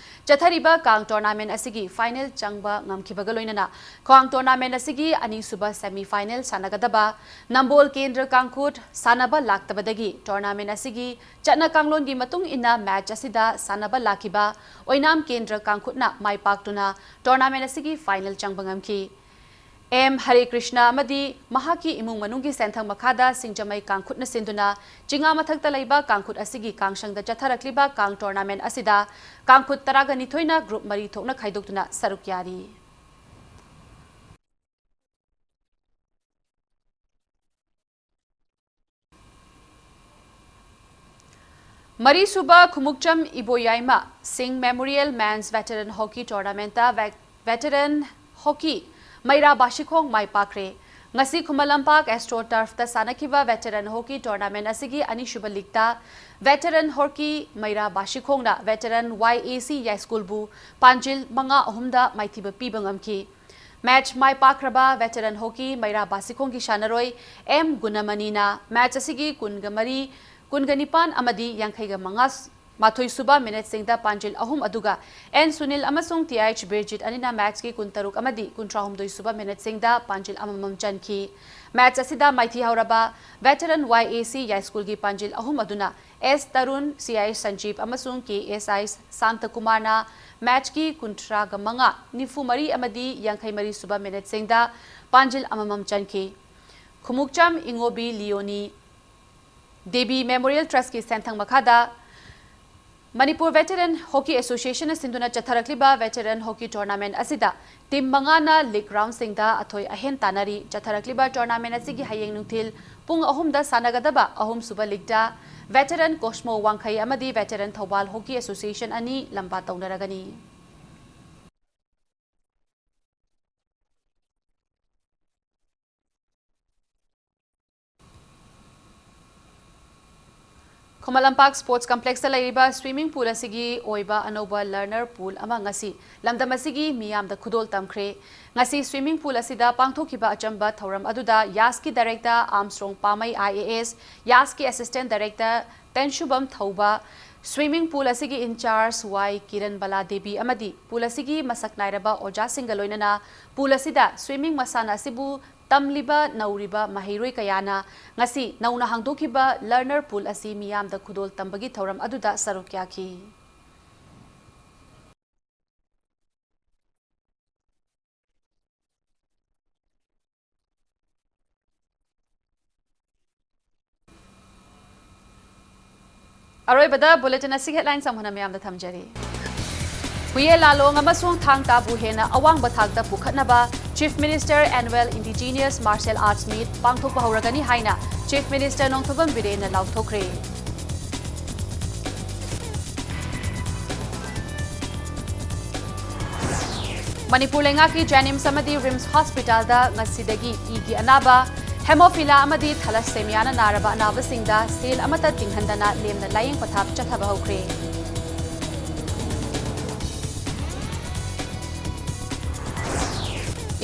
ꯆꯠꯊꯔꯤꯕ ꯀꯥꯡ tournament ꯑꯁꯤꯒꯤ final ꯆꯪꯕ ꯉꯝꯈꯤꯕꯒ ꯂꯣꯏꯅꯅ ꯀꯥꯡ tournament ꯑꯁꯤꯒꯤ ꯑꯅꯤꯁꯨꯕ semi final ꯁꯥꯟꯅꯒꯗꯕ ꯅꯝꯕꯣꯜ ꯀꯦꯟꯗ꯭ꯔ ꯀꯥꯡꯈꯨꯠ ꯁꯥꯟꯅꯕ ꯂꯥꯛꯇꯕꯗꯒꯤ tournament ꯑꯁꯤꯒꯤ ꯆꯠꯅ ꯀꯥꯡꯂꯣꯟꯒꯤ ꯃꯇꯨꯡ ꯏꯟꯅ match ꯑꯁꯤꯗ ꯁꯥꯟꯅꯕ ꯂꯥꯛꯈꯤꯕ ꯑꯣꯏꯅꯥꯝ ꯀꯦꯟꯗ꯭ꯔ ꯀꯥꯡꯈꯨꯠꯅ ꯃꯥꯏ ꯄꯥꯛꯇꯨꯅ tournament ꯑꯁꯤꯒꯤ final ꯆꯪꯕ ꯉꯝꯈꯤ꯫ ꯑꯦꯝ ꯍꯔꯦ ꯀ꯭ꯔꯤꯁꯅ ꯑꯃꯗꯤ ꯃꯍꯥꯛꯀꯤ ꯏꯃꯨꯡ ꯃꯅꯨꯡꯒꯤ ꯁꯦꯟꯊꯪ ꯃꯈꯥꯗ ꯁꯤꯡꯖꯃꯩ ꯀꯥꯡꯈꯨꯠꯅ ꯁꯤꯟꯗꯨꯅ ꯆꯤꯉꯥ ꯃꯊꯛꯇ ꯂꯩꯕ ꯀꯥꯡꯈꯨꯠ ꯑꯁꯤꯒꯤ ꯀꯥꯡꯁꯪꯗ ꯆꯠꯊꯔꯛꯂꯤꯕ ꯀꯥꯡ tournament ꯑꯁꯤꯗ ꯀꯥꯡꯈꯨꯠ ꯇꯔꯥꯒ ꯅꯤꯊꯣꯏꯅ group ꯃꯔꯤ ꯊꯣꯛꯅ ꯈꯥꯏꯗꯣꯛꯇꯨꯅ ꯁꯔꯨꯛ ꯌꯥꯔꯤ꯫ ꯃꯔꯤꯁꯨꯕ ꯈꯨꯃꯨꯛꯆꯝ ꯏꯕꯣꯌꯥꯏꯃ ꯁꯤꯡ Memorial Men's Veteran Hockey Tournamentꯇ ꯚꯦ-, veteran hockey ꯃꯩꯔꯥ ꯕꯥꯁꯤꯈꯣꯡ ꯃꯥꯏ ꯄꯥꯛꯈ꯭ꯔꯦ꯫ ꯉꯁꯤ ꯈꯨꯃꯟ ꯂꯝꯄꯥꯛ Astro Turfꯇ ꯁꯥꯟꯅꯈꯤꯕ veteran hockey tournament ꯑꯁꯤꯒꯤ ꯑꯅꯤꯁꯨꯕ leagueꯇ veteran hockey ꯃꯩꯔꯥ ꯕꯥꯁꯤꯈꯣꯡꯅ veteran Y A C ꯌꯥꯏꯁ꯭ꯀꯨꯜꯕꯨ ꯄꯥꯟꯖꯤꯜ ꯃꯉꯥ ꯑꯍꯨꯝꯗ ꯃꯥꯏꯊꯤꯕ ꯄꯤꯕ ꯉꯝꯈꯤ꯫ Match ꯃꯥꯏ ꯄꯥꯛꯈ꯭ꯔꯕ veteran hockey ꯃꯩꯔꯥ ꯕꯥꯁꯤꯈꯣꯡꯒꯤ ꯁꯥꯟꯅꯔꯣꯏ ꯑꯦꯝ ꯒꯨꯅꯃꯅꯤꯅ match ꯑꯁꯤꯒꯤ ꯀꯨꯟꯒ ꯃꯔꯤ, ꯀꯨꯟꯒ ꯅꯤꯄꯥꯟ ꯑꯃꯗꯤ ꯌꯥꯡꯈꯩꯒ ꯃꯉꯥ, ꯃꯥꯊꯣꯏ ꯁꯨꯕ minuteꯁꯤꯡꯗ ꯄꯥꯟꯖꯤꯜ ꯑꯍꯨꯝ ꯑꯗꯨꯒ ꯑꯦꯟ ꯁꯨꯅꯤꯜ ꯑꯃꯁꯨꯡ ꯇꯤ ꯑꯩꯆ ꯕꯤꯔꯖꯤꯠ ꯑꯅꯤꯅ matchꯀꯤ ꯀꯨꯟꯇꯔꯨꯛ ꯑꯃꯗꯤ ꯀꯨꯟꯊ꯭ꯔꯥ ꯍꯨꯝꯗꯣꯏ ꯁꯨꯕ minuteꯁꯤꯡꯗ ꯄꯥꯟꯖꯤꯜ ꯑꯃꯃꯝ ꯆꯟꯈꯤ꯫ Match ꯑꯁꯤꯗ ꯃꯥꯏꯊꯤ ꯍꯧꯔꯕ veteran Y A C ꯌꯥꯏꯁ꯭ꯀꯨꯜꯒꯤ ꯄꯥꯟꯖꯤꯜ ꯑꯍꯨꯝ ꯑꯗꯨꯅ ꯑꯦꯁ ꯇꯔꯨꯟ, ꯁꯤ ꯑꯥꯏ ꯁꯟꯖꯤꯞ ꯑꯃꯁꯨꯡ ꯀꯦ ꯑꯦꯁ ꯑꯥꯏ ꯁꯥꯟꯇꯀꯨꯃꯥꯔꯅ matchꯀꯤ ꯀꯨꯟꯊ꯭ꯔꯥꯒ ꯃꯉꯥ, ꯅꯤꯐꯨ ꯃꯔꯤ ꯑꯃꯗꯤ ꯌꯥꯡꯈꯩ ꯃꯔꯤ ꯁꯨꯕ minuteꯁꯤꯡꯗ ꯄꯥꯟꯖꯤꯜ ꯑꯃꯃꯝ ꯆꯟꯈꯤ꯫ ꯈꯨꯃꯨꯛꯆꯝ ꯏꯉꯣꯕꯤ ꯂꯤꯌꯣꯅꯤ, ꯗꯦꯕꯤ ꯃꯦꯃꯣꯔꯤꯌꯦꯜ ꯇ꯭ꯔꯁꯀꯤ ꯁꯦꯟꯊꯪ ꯃꯈꯥꯗ ꯃꯅꯤꯄꯨꯔ ꯚꯦꯇꯔꯟ ꯍꯣꯀꯤ ꯑꯦꯁꯣꯁꯤꯌꯦꯁꯟꯅ ꯁꯤꯟꯗꯨꯅ ꯆꯠꯊꯔꯛꯂꯤꯕ ꯚꯦꯇꯔꯟ ꯍꯣꯀꯤ ꯇꯣꯔꯅꯥꯃꯦꯟꯠ ꯑꯁꯤꯗ ꯇꯤꯝ ꯃꯉꯥꯅ ꯂꯤꯒ ꯔꯥꯎꯟꯁꯤꯡꯗ ꯑꯊꯣꯏ ꯑꯍꯦꯟ ꯇꯥꯟꯅꯔꯤ꯫ ꯆꯠꯊꯔꯛꯂꯤꯕ ꯇꯣꯔꯅꯥꯃꯦꯟꯠ ꯑꯁꯤꯒꯤ ꯍꯌꯦꯡ ꯅꯨꯡꯊꯤꯜ ꯄꯨꯡ ꯑꯍꯨꯝꯗ ꯁꯥꯟꯅꯒꯗꯕ ꯑꯍꯨꯝꯁꯨꯕ ꯂꯤꯒꯇ ꯚꯦꯇꯔꯟ ꯀꯣꯁꯃꯣ ꯋꯥꯡꯈꯩ ꯑꯃꯗꯤ ꯚꯦꯇꯔꯟ ꯊꯧꯕꯥꯜ ꯍꯣꯀꯤ ꯑꯦꯁꯣꯁꯤꯌꯦꯁꯟ ꯑꯅꯤ ꯂꯝꯕꯥ ꯇꯧꯅꯔꯒꯅꯤ꯫ ꯈꯨꯃꯟ ꯂꯝꯄꯥꯛ ꯁ꯭ꯄꯣꯔꯠꯁ ꯀꯝꯄ꯭ꯂꯦꯛꯁꯇ ꯂꯩꯔꯤꯕ ꯁ꯭ꯋꯤꯃꯤꯡ ꯄꯨꯜ ꯑꯁꯤꯒꯤ ꯑꯣꯏꯕ ꯑꯅꯧꯕ ꯂꯔꯅꯔ ꯄꯨꯜ ꯑꯃ ꯉꯁꯤ ꯂꯝꯗꯝ ꯑꯁꯤꯒꯤ ꯃꯤꯌꯥꯝꯗ ꯈꯨꯗꯣꯜ ꯇꯝꯈ꯭ꯔꯦ꯫ ꯉꯁꯤ ꯁ꯭ꯋꯤꯃꯤꯡ ꯄꯨꯜ ꯑꯁꯤꯗ ꯄꯥꯡꯊꯣꯛꯈꯤꯕ ꯑꯆꯝꯕ ꯊꯧꯔꯝ ꯑꯗꯨꯗ ꯌꯥꯁꯀꯤ director Armstrong Pame I A S, ꯌꯥꯁꯀꯤ assistant director Tensubam Thouba, swimming pool ꯑꯁꯤꯒꯤ ꯏꯟꯆꯥꯔꯖ ꯋꯥꯏ ꯀꯤꯔꯟ ꯕꯂꯥ ꯗꯦꯕꯤ ꯑꯃꯗꯤ ꯄꯨꯜ ꯑꯁꯤꯒꯤ ꯃꯁꯛ ꯅꯥꯏꯔꯕ ꯑꯣꯖꯥꯁꯤꯡꯒ ꯂꯣꯏꯅꯅ ꯄꯨꯜ ꯑꯁꯤꯗ ꯁ꯭ꯋꯤꯃꯤꯡ ꯃꯁꯥꯟꯅ ꯑꯁꯤꯕꯨ ꯇꯝꯂꯤꯕ ꯅꯧꯔꯤꯕ ꯃꯍꯩꯔꯣꯏ ꯀꯌꯥꯅ ꯉꯁꯤ ꯅꯧꯅ ꯍꯥꯡꯗꯣꯛꯈꯤꯕ ꯂꯔꯅꯔ ꯄꯨꯜ ꯑꯁꯤ ꯃꯤꯌꯥꯝꯗ ꯈꯨꯗꯣꯜ ꯇꯝꯕꯒꯤ ꯊꯧꯔꯝ ꯑꯗꯨꯗ ꯁꯔꯨꯛ ꯌꯥꯈꯤ꯫ ꯑꯔꯣꯏꯕꯗ ꯕꯨꯂꯦꯇꯤꯟ ꯑꯁꯤꯒꯤ ꯍꯦꯗꯂꯥꯏꯟꯁ ꯑꯃꯨꯛ ꯍꯟꯅ ꯃꯌꯥꯝꯗ ꯊꯝꯖꯔꯤ꯫ ꯍꯨꯌꯦ ꯂꯥꯂꯣꯡ ꯑꯃꯁꯨꯡ ꯊꯥꯡ ꯇꯥꯕꯨ ꯍꯦꯟꯅ ꯑꯋꯥꯡꯕ ꯊꯥꯛꯇ ꯄꯨꯈꯠꯅꯕ chief minister annual indigenous martial arts meet ꯄꯥꯡꯊꯣꯛꯄ ꯍꯧꯔꯒꯅꯤ ꯍꯥꯏꯅ ꯆꯤꯐ ꯃꯤꯅꯤꯁꯇꯔ ꯅꯣꯡꯊꯣꯝꯕꯝ ꯕꯤꯔꯦꯟꯅ ꯂꯥꯎꯊꯣꯛꯈ꯭ꯔꯦ꯫ ꯃꯅꯤꯄꯨꯔ ꯂꯩꯉꯥꯛꯀꯤ ꯖꯦꯅꯤꯝꯁ ꯑꯃꯗꯤ ꯔꯤꯝꯁ ꯍꯣꯁꯄꯤꯇꯥꯜꯗ ꯉꯁꯤꯗꯒꯤ ꯏꯒꯤ ꯑꯅꯥꯕ, ꯍꯦꯃꯣꯐꯤꯂꯥ ꯑꯃꯗꯤ ꯊꯥꯂꯥꯁꯦꯃꯤꯌꯥꯅ ꯅꯥꯔꯕ ꯑꯅꯥꯕꯁꯤꯡꯗ ꯁꯦꯜ ꯑꯃꯠꯇ ꯇꯤꯡꯍꯟꯗꯅ ꯂꯦꯝꯅ ꯂꯥꯌꯦꯡ ꯄꯊꯥꯞ ꯆꯠꯊꯕ ꯍꯧꯈ꯭ꯔꯦ꯫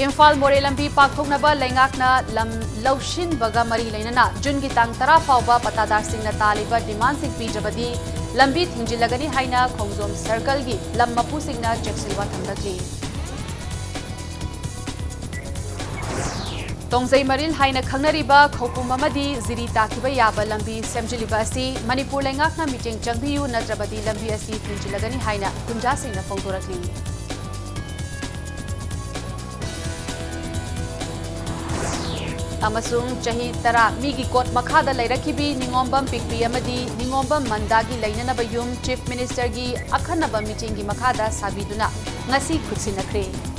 ꯏꯝꯐꯥꯜ ꯃꯣꯔꯦ ꯂꯝꯕꯤ ꯄꯥꯛꯊꯣꯛꯅꯕ ꯂꯩꯉꯥꯛꯅ ꯂꯝ ꯂꯧꯁꯤꯟꯕꯒ ꯃꯔꯤ ꯂꯩꯅꯅ ꯖꯨꯟꯒꯤ ꯇꯥꯡ ꯇꯔꯥ ꯐꯥꯎꯕ ꯄꯠꯇꯥꯗꯥꯔꯁꯤꯡꯅ ꯇꯥꯜꯂꯤꯕ ꯗꯤꯃꯥꯟꯁꯤꯡ ꯄꯤꯗ꯭ꯔꯕꯗꯤ ꯂꯝꯕꯤ ꯊꯤꯡꯖꯤꯜꯂꯒꯅꯤ ꯍꯥꯏꯅ ꯈꯣꯡꯖꯣꯝ ꯁꯔꯀꯜꯒꯤ ꯂꯝ ꯃꯄꯨꯁꯤꯡꯅ ꯆꯦꯛꯁꯤꯟꯋꯥ ꯊꯝꯂꯛꯂꯤ꯫ ꯇꯣꯡꯖꯩ ꯃꯔꯤꯜ ꯍꯥꯏꯅ ꯈꯪꯅꯔꯤꯕ ꯈꯧꯄꯨꯝ ꯑꯃꯗꯤ ꯖꯤꯔꯤ ꯇꯥꯈꯤꯕ ꯌꯥꯕ ꯂꯝꯕꯤ ꯁꯦꯝꯖꯤꯜꯂꯤꯕ ꯑꯁꯤ ꯃꯅꯤꯄꯨꯔ ꯂꯩꯉꯥꯛꯅ ꯃꯤꯠꯌꯦꯡ ꯆꯪꯕꯤꯌꯨ, ꯅꯠꯇ꯭ꯔꯕꯗꯤ ꯂꯝꯕꯤ ꯑꯁꯤ ꯊꯤꯡꯖꯤꯜꯂꯒꯅꯤ ꯍꯥꯏꯅ ꯒꯨꯟꯖꯥꯁꯤꯡꯅ ꯐꯣꯡꯗꯣꯔꯛꯂꯤ꯫ ꯑꯃꯁꯨꯡ ꯆꯍꯤ ꯇꯔꯥ ꯃꯤꯒꯤ ꯀꯣꯠ ꯃꯈꯥꯗ ꯂꯩꯔꯛꯈꯤꯕꯤ ꯅꯤꯉꯣꯝꯕꯝ ꯄꯤꯛꯄꯤ ꯑꯃꯗꯤ ꯅꯤꯉꯣꯝꯕꯝ ꯃꯟꯗꯥꯒꯤ ꯂꯩꯅꯅꯕ ꯌꯨꯝ Chief Minister ꯒꯤ ꯑꯈꯟꯅꯕ ꯃꯤꯠꯌꯦꯡꯒꯤ ꯃꯈꯥꯗ ꯁꯥꯕꯤꯗꯨꯅ ꯉꯁꯤ ꯈꯨꯠꯁꯤꯟꯅꯈ꯭ꯔꯦ꯫